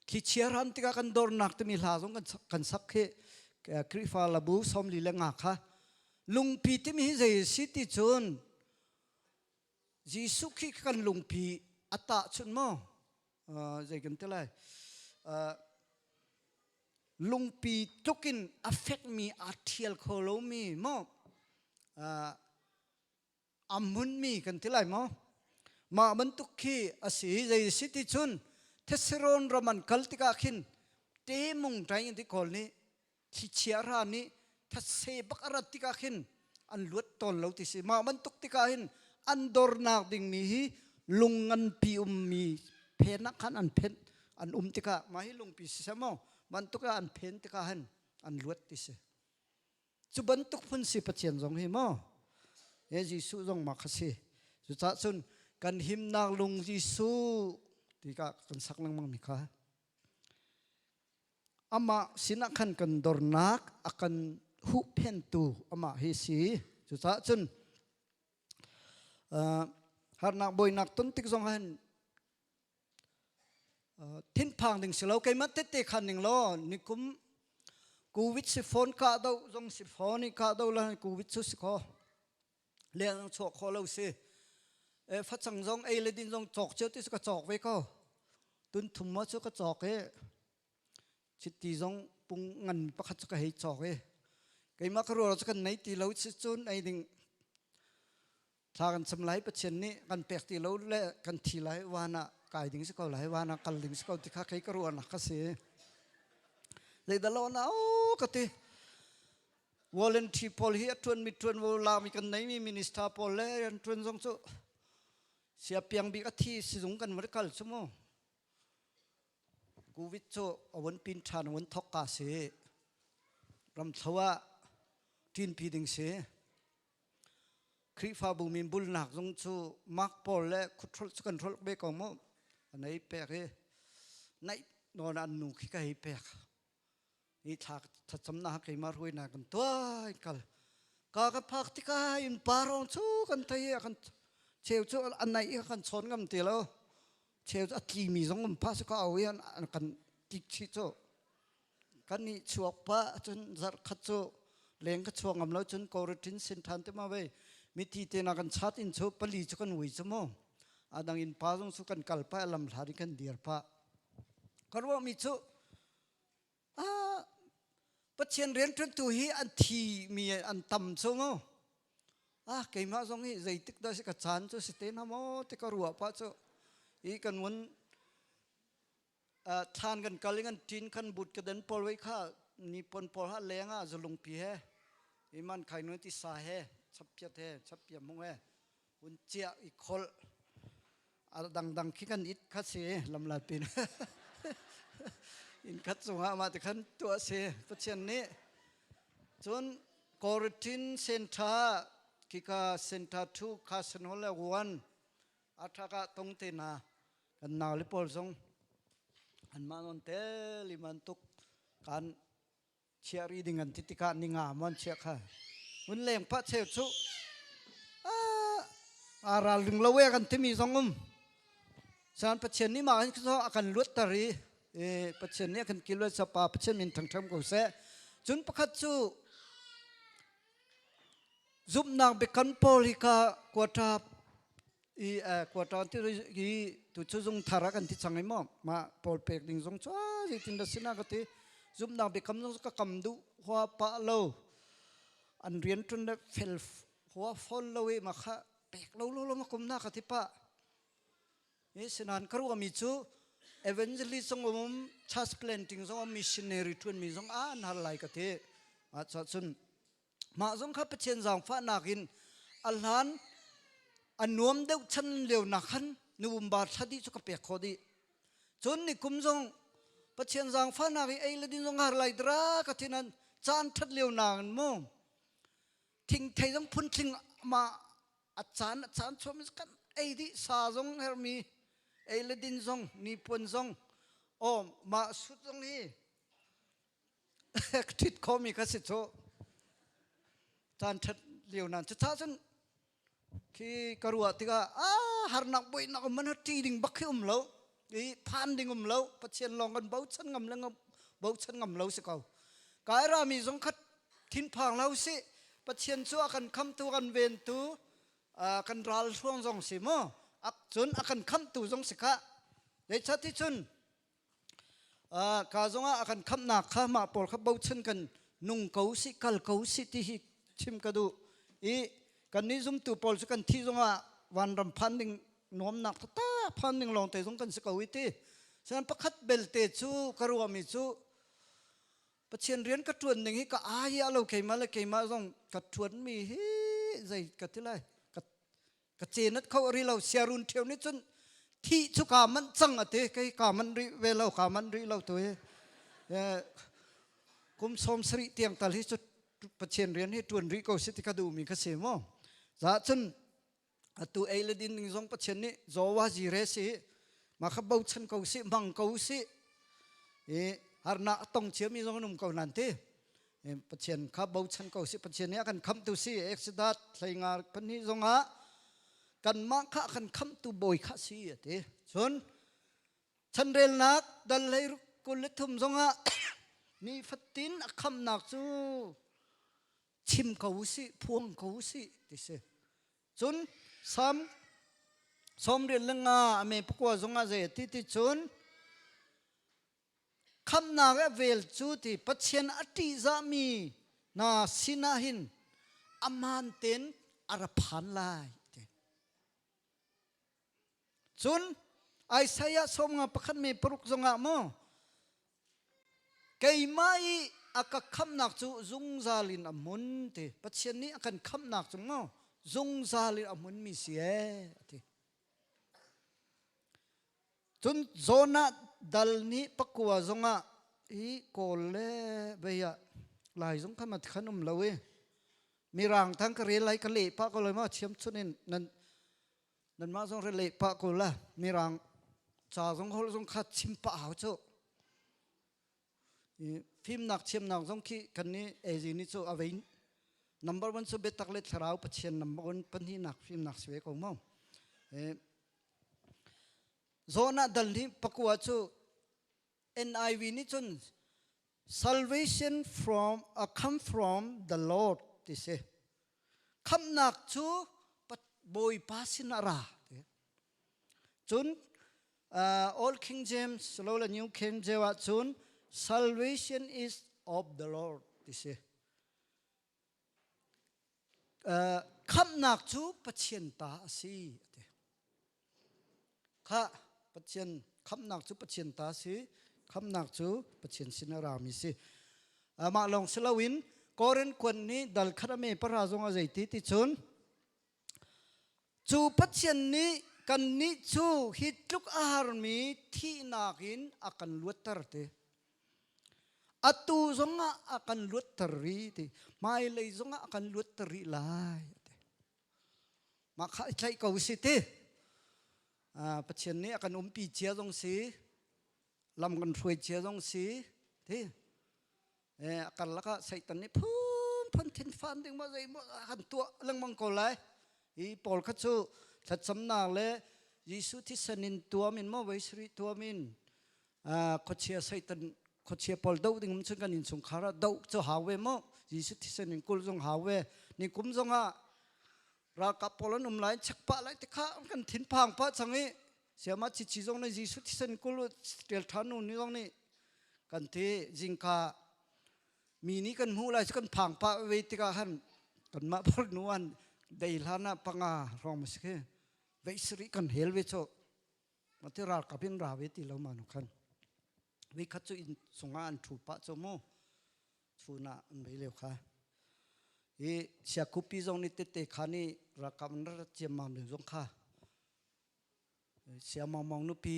thlichia ran tikah kan dornak timi hla zong kan sak khi Khrihfa labu 45 le nga kha lungpi timi hi zei si ti cun Jesuh khi kan lungpi a tah chun maw zei kan ti lai lungpi tluk in a fekmi aa ṭhial kho lomi maw a hmunmi kan ti lai maw mah bantuk khi a si zei si ti cun Thessalon ram an kal tikah khin temung ṭai in ti kawl nih thlichia ra nih thetse bak a rat tikah khin an luat tawn lo ti si mah bantuk tikah hin an dornak dingmi hi lung nganpi ummi phen ah khan an phen an um tikah mah hi lungpi si seh maw bantuk ah an phen tikah hin an luat ti si cu bantuk phun si Pathian zong hi maw he Jesuh zong mah kha si cucaah cun kan himnak lung Jesuh tikah kan sak lengmang mi kha Amah sinah khan kan dornak a kan huhphentu amah hi si. Cucaah cun harnak buainak ton tik zong hin thinphang ding si lo keimah tette khan ning law nikum covid si phone ka do zong si phone i ka do la covid cu si kho leng chuah kho lo si e facang zong ei le din zong cawk cio ti su ka cawk ve ko tun thum ma cu ka cawk i chiti zong pung ngan pakhat cu ka hei cawk i keimah ka rual cu kan nei ti lo si cun ei ding thla kan chim lai Pathian nih kan pek ti lo le kan thi lai wan ah kai ding si ko lai wan ah kal ding si ko ti kha kei ka ruahnak ka si zeidah lo na o ka ti Volunteer pawl hi a ṭuanmi ṭuanvo lami kan neimi minister pawl le an ṭuan zong cu siapiang bik a thi sizung kan van kal cu mu. Covid cu a von pin ṭhan a von thok ka si. Ramthlo ah ṭinpi ding si. Khrihfabu min bulnak zong cu mark pawl le khuṭhrolh cu kan hrolh ve ko mu. An ei pek i naih nawn an nu khi ka hei pek. Hi thla thlacamnak keimah hruainak kan tuah kal ka kan phak tikah in pa rong cu kan thei i kan cheu cu an naih i kan chawn ngam ti lo cheu cu a tlimi zong um pha si ka au i an kan tik chih cu kan nih chuak pa cun zarh khat cu leng ka chuak ngam lo cun koritin sin than te ma vei mithi te na kan chat in chu pali cu kan ui chu mu. A dang in pa zong cu kan kal pah lam hlat in kan dir pah. Ka ruahmi cu ah Pathian rianṭuantu hi an thi mi an tam cu mu. Ah keimah zong hi zeitik dah si ka caan cu si te na maw ti ka ruah pah cu i kan vun thlan kan kal i kan ṭin kan but ka den pawl wei kha ni pon pawl ha leng ah zulungpi he iman khai nu ti sa he chappiat he chappia mung he hun cia i khol a dangdang khi kan it kha si lamlat pin in khat cungah mah ti khan tuah si Pathian nih cun Quarantine Center kika Center 2 kha san hol le 1 athaka tong te na kan nau le pawl zong an mah non te liman tuk kan chia ri ding an ti tikah ninga mon chia kha mun leng pa cheu chu a ral ring lo e kan timi zong um san Pathian nih mah hin a kan luat tar i Pathian nih a kan kilwe sapa Pathian min thangtham ko seh cun pakhat cu zumhnak biakam pawl hi kha quota i quota ti hi tu cu zung thar ah kan ti cang i maw mah pawl pek ding zong cu zeitin dah sina ka ti zumhnak biakam zong ka kam duh hua pah lo an rian ṭun le fel hua fawn lo i ma kha pek lo lo lo ma kum na ka ti pah i sinan ka ruahmi cu evangelist zong um church planting zong um missionary ṭuan mi zong an har lai ka ti ah cun Mah zong kha Pathian zaangfahnak in a hlan a nuam deuh chan lio nak khan November thla dih cu ka pek khawh dih. Cun ni kum zong Pathian zaangfahnak i ei le din zong har lai dra ka thi nan caan that lio nain mu thingthei zong phuntling ma a caan a caan chuam kan ei dih sa zong hermi ei le din zong ni puan zong aw mah sut zong hi ka ṭhit khomi ka si cu caan ṭhat lio nan cucaah cun khi ka ruah tikah a harnak buainak um man ṭi ding bak khi um lo i phan ding um lo Pathian lawng kan bochan ngam le bochan ngam lo si ko kai rami zong khat thinphang lo si Pathian cu a kan khamtu kan ventu kan ral hruang zong si mu cun a kan khamtu zong si kha zeicahti cun Ka zongah a kan khamhnak kha mah pawl kha bochan kan nung ko sih kal ko sih ti hi chim ka duh i kannih zumtu pawl cu kan thih zongah vanram phan ding nuamnak taktak phan ding lawngte zong kan si ko i ti. Sian pakhat belte cu ka ruahmi cu Pathian rian ka ṭuan ning hi ka ai a lo keimah le keimah zong ka ṭuanmi hi zei ka ti lai ka ka cenat kho ri lo siarun ṭheo nih cun thih cu kaa manh cang a ti kei kaa manh rih ve lo kaa manh rih lo tu hi kum 70 tiang tal hi cu Pathian rian hi ṭuan rih ko si ti ka duhmi ka si mu za cun atu ei le din ning zong Pathian nih Jowa Jire si ma kha bochan ko si mang ko si i harnak tong chiami zong an um ko nan ti Pathian kha bochan ko si Pathian nih a kan khamhtu si Exodus hleinga pahnih zongah kanmah kha a kan khamhtu bawi kha si a ti cun chanrelnak dal hlei 23 zongah ni fatin a khamnak cu chim ko usih phuang ko usih ti si cun Salm 75 a me pakua zongah zei a ti ti cun Khamhnak a vel cu ti Pathian a ṭihzahmi hna sinah hin amaan tein a ra phan lai ti. Cun Isaiah 51 me paruk zongah maw keimah i a ka khamhnak cu zungzal in a hmun ti Pathian nih a kan khamhnak cu maw zungzal in a hmunmi si ee a ti. Cun Jonah dal nih pakua zongah hi Kawl le vei ah Lai zong kha mat khan um lo i Mirang thang ka rel lai ka leh pah ko lai ma thiam chun in nan nanmah zong re leh pah ko la Mirang ca zong hol zong kha chim pah hau cu fimnak thiamnak zong khi kan nih AZ nih cu a vei number one cu biatak le thlarau Pathian number one pahnihnak fimnak si ve ko mo Jonah dal nih pakua cu NIV nih cun salvation from come from the Lord ti si. Khamhnak cu Bawipa sin a ra. Cun Old King James silo le New King James ah cun salvation is of the Lord ti si. Khamhnak cu Pathian ta a si a ti. Kha Pathian khamhnak cu Pathian ta a si. Khamhnak cu Pathian sin a rami si. Mah lawng si loin Korin kuan nih dal khat a me para zong a zei ti ti cun cu Pathian nih kannih cu hi tluk a harmi thihnak in a kan luatter ti. Atu zongah a kan luatter rih ti. Hmailei zongah a kan luatter rih lai ti. Mah kha i tlaih ko si ti. Pathian nih a kan umpi cia zong si, lam kan hruai cia zong si ti. A karlak ah Satan nih phunphun thinfan ding maw zei maw a kan tuah lengmang ko lai. Hi pawl kha cu thlacamnak le Jesuh thisen in tuam in maw voi sarih tuam in khuachia Satan khuachia pawl doh ding cun kan innchungkhar ah doh cu hau ve maw Jesuh thisen in kul zong hau ve ni kum zong ah ralkap pawl an um lai check pah lai te kha kan thinphang pah cang i siama chichi zong nih Jesuh thisen kul tial than nu ni zong nih kan ti zingka mi nih kan hmuh lai cu kan phang pah ve tikah han kanmah phor nu an dei hlan ah panga hrawng ma si khi veih sarih kan hel ve cho mati ralkap in ra ve ti lo ma nu khan vi khat cu inn chungah an thu pah cho mu chun ah an vei leo kha i siakhupi zong nih tete kha nih ralkap an rat ciammam lio zong kha Siamawmawng nupi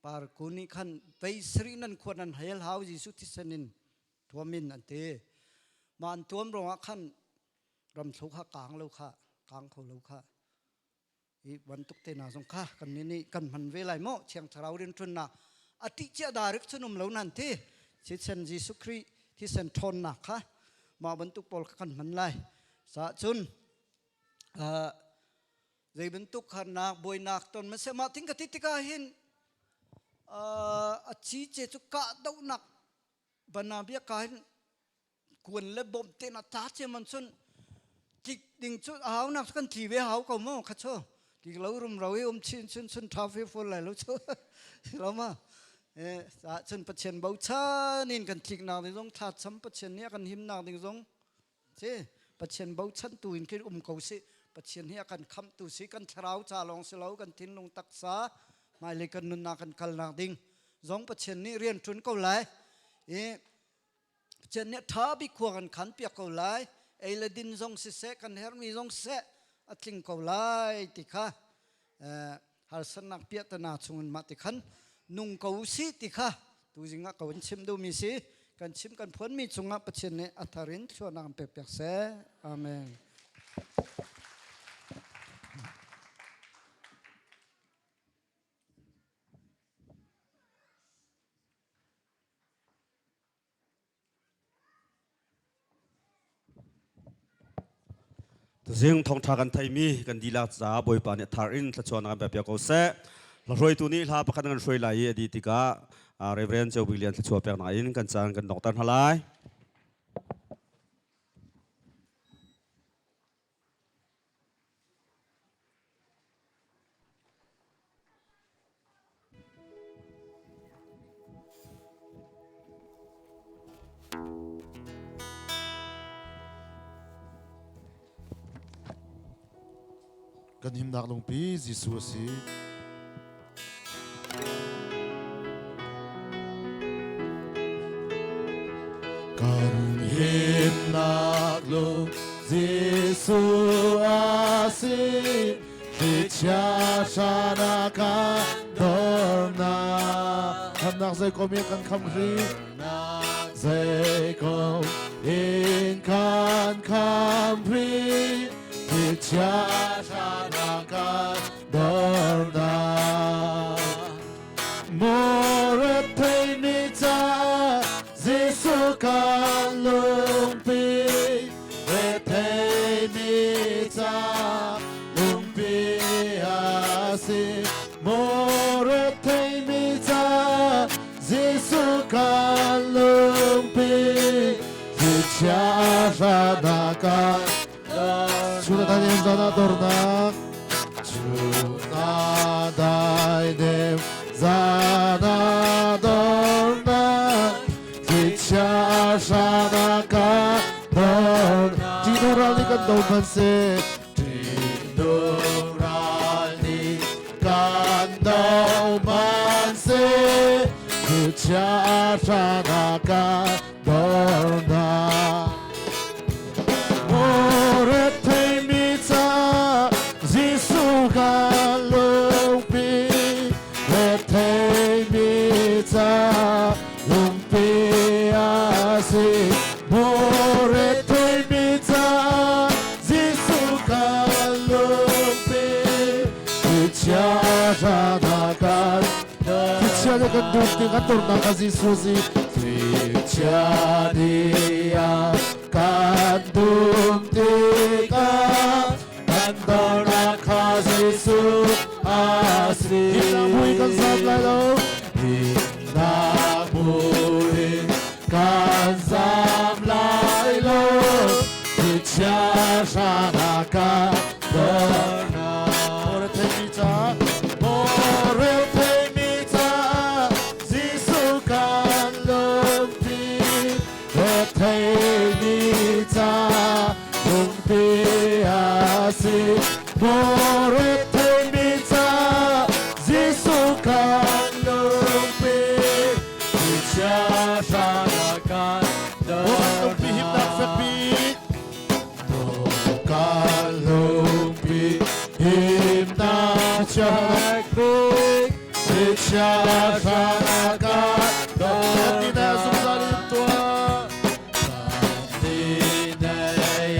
Parku nih khan vei sarih nan khua nan hel hau Jesuh thisen in tuam in an ti. Mah an tuam ruangah khan ramthlo kha kaang lo kha kaang kho lo kha i bantuk te na zong kha kan nih nih kan hman ve lai maw Thiang Thlarau rianṭuannak a ṭih cia darik cun um lo nan ti thisen Jesuh Khrih thisen ṭhawnnak kha mah bantuk pawl kha kan hman lai. Caah cun Zei bantuk harnak buainak ton hmanhseh mah thing ka ti tikah hin a ci ce cu kahdohnak bana bia ka hin kuan le bawm te na ta ce man cun tlik ding cu a hau nak kan tli ve hau ko mu kha chu tlik lo rum ro i um chin chun chun tha fe ful lai lo chu lo ma eh cun Pathian bochan in kan tlik nak ding zong thla cham Pathian nih a kan him nak ding zong Si Pathian bochantu in khin um ko sih. Pathian hi a kan khamhtu si, kan thlarau ca lawng si lo, kan thinlung taksa hmailei kan nunnak kan kalnak ding zong Pathian nih rian ṭun ko lai. I Pathian nih ṭha bik khua kan khan piak ko lai. Ei le din zong siseh, kan herhmi zong siseh, a tling ko lai ti kha harsatnak piahtana chungin mah ti khan nung ko usih ti kha tuzing ah ko in chim duhmi si kan chim kan phuanmi cungah Pathian nih a thar in thluanak an pek piak seh. Amen. Tuzing thawngtha kan theimi kan dihlak caah Bawipa nih thar in thluachuahnak kan pek piak ko seh. Hla hruaitu nih hla pakhat kan hruai lai i a dih tikah Reverend Ceu Bik Lian thluachuah peknak in kan caan kan donghter hna lai. Kan himnak lungpi Jesuh a si. Kan himnak lung Jesuh a si. Thlichia hrana kan dornak. Khamnak zeikom in kan kham hri. Zeikom in kan kham hri. Thlichia hrana kan dornak. More thei mi ca Jesuh kan lungpi rethei mi ca lungpi a si Maw rethei mi ca Jesuh kan lungpi thlichia hranak ah Chuna dai in zana dornak Chuna dai. do hmanhseh Ṭihnung ral nih kan do hmanhseh Thlichia hrang ah kan dornak Maw retheimi ca Jesuh kan lungpi retheimi ca lungpi a si Maw retheimi ca Jesuh kan lungpi Thlichia hrang ah kan Thlichia nih kan duh ti kan dornak a Jesuh si Thlichia nih a kan dum tikah kan dornak kha Jesuh a si. Himnak mui kan zam lai lo. Himnak mui kan zam lai lo. Thlichia hrang ah kan dornak. Maw retheimi ca, maw retheimi ca, Jesuh kan lungpi. Retheimi ca lungpi a si. Maw retheimi ca, Jesuh kan lungpi. Thlichia hrang ah kan lungpi himnak fek bik. Kan lungpi himnak fek bik. Thlichia hrang ah kan Kan zungzal in tuah. Kan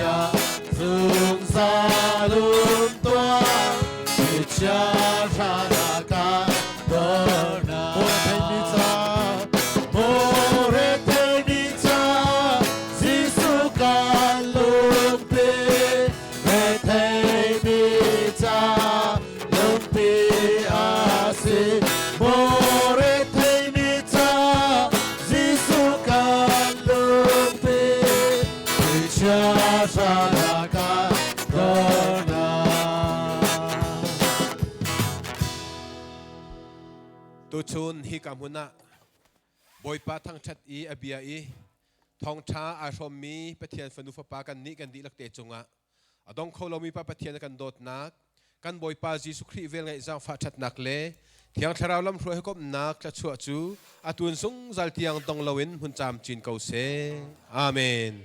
ah zungzal um tuah. Thlichia hrang ah kan dornak. Maw retheimi ca, maw retheimi ca, Jesuh kan lungpi. Retheimi ca lungpi a si. Maw retheimi ca, Jesuh kan lungpi. Thlichia hrang ah kan dornak. Tuchun hika hmun ah Bawipa thangṭhat i a bia i thawngṭha aa hrawmmi Pathian fanu fapa kan nih kan dihlak te cungah a dong kho lomi Pa Pathian a kan dawtnak, kan Bawipa Jesuh Khrih velngeih zaangfah ṭhatnak le Thiang Thlarau lamhruai hawikomhnak thluachuah cu a tun zungzal tiang dong loin hmun camcin ko seh. Amen.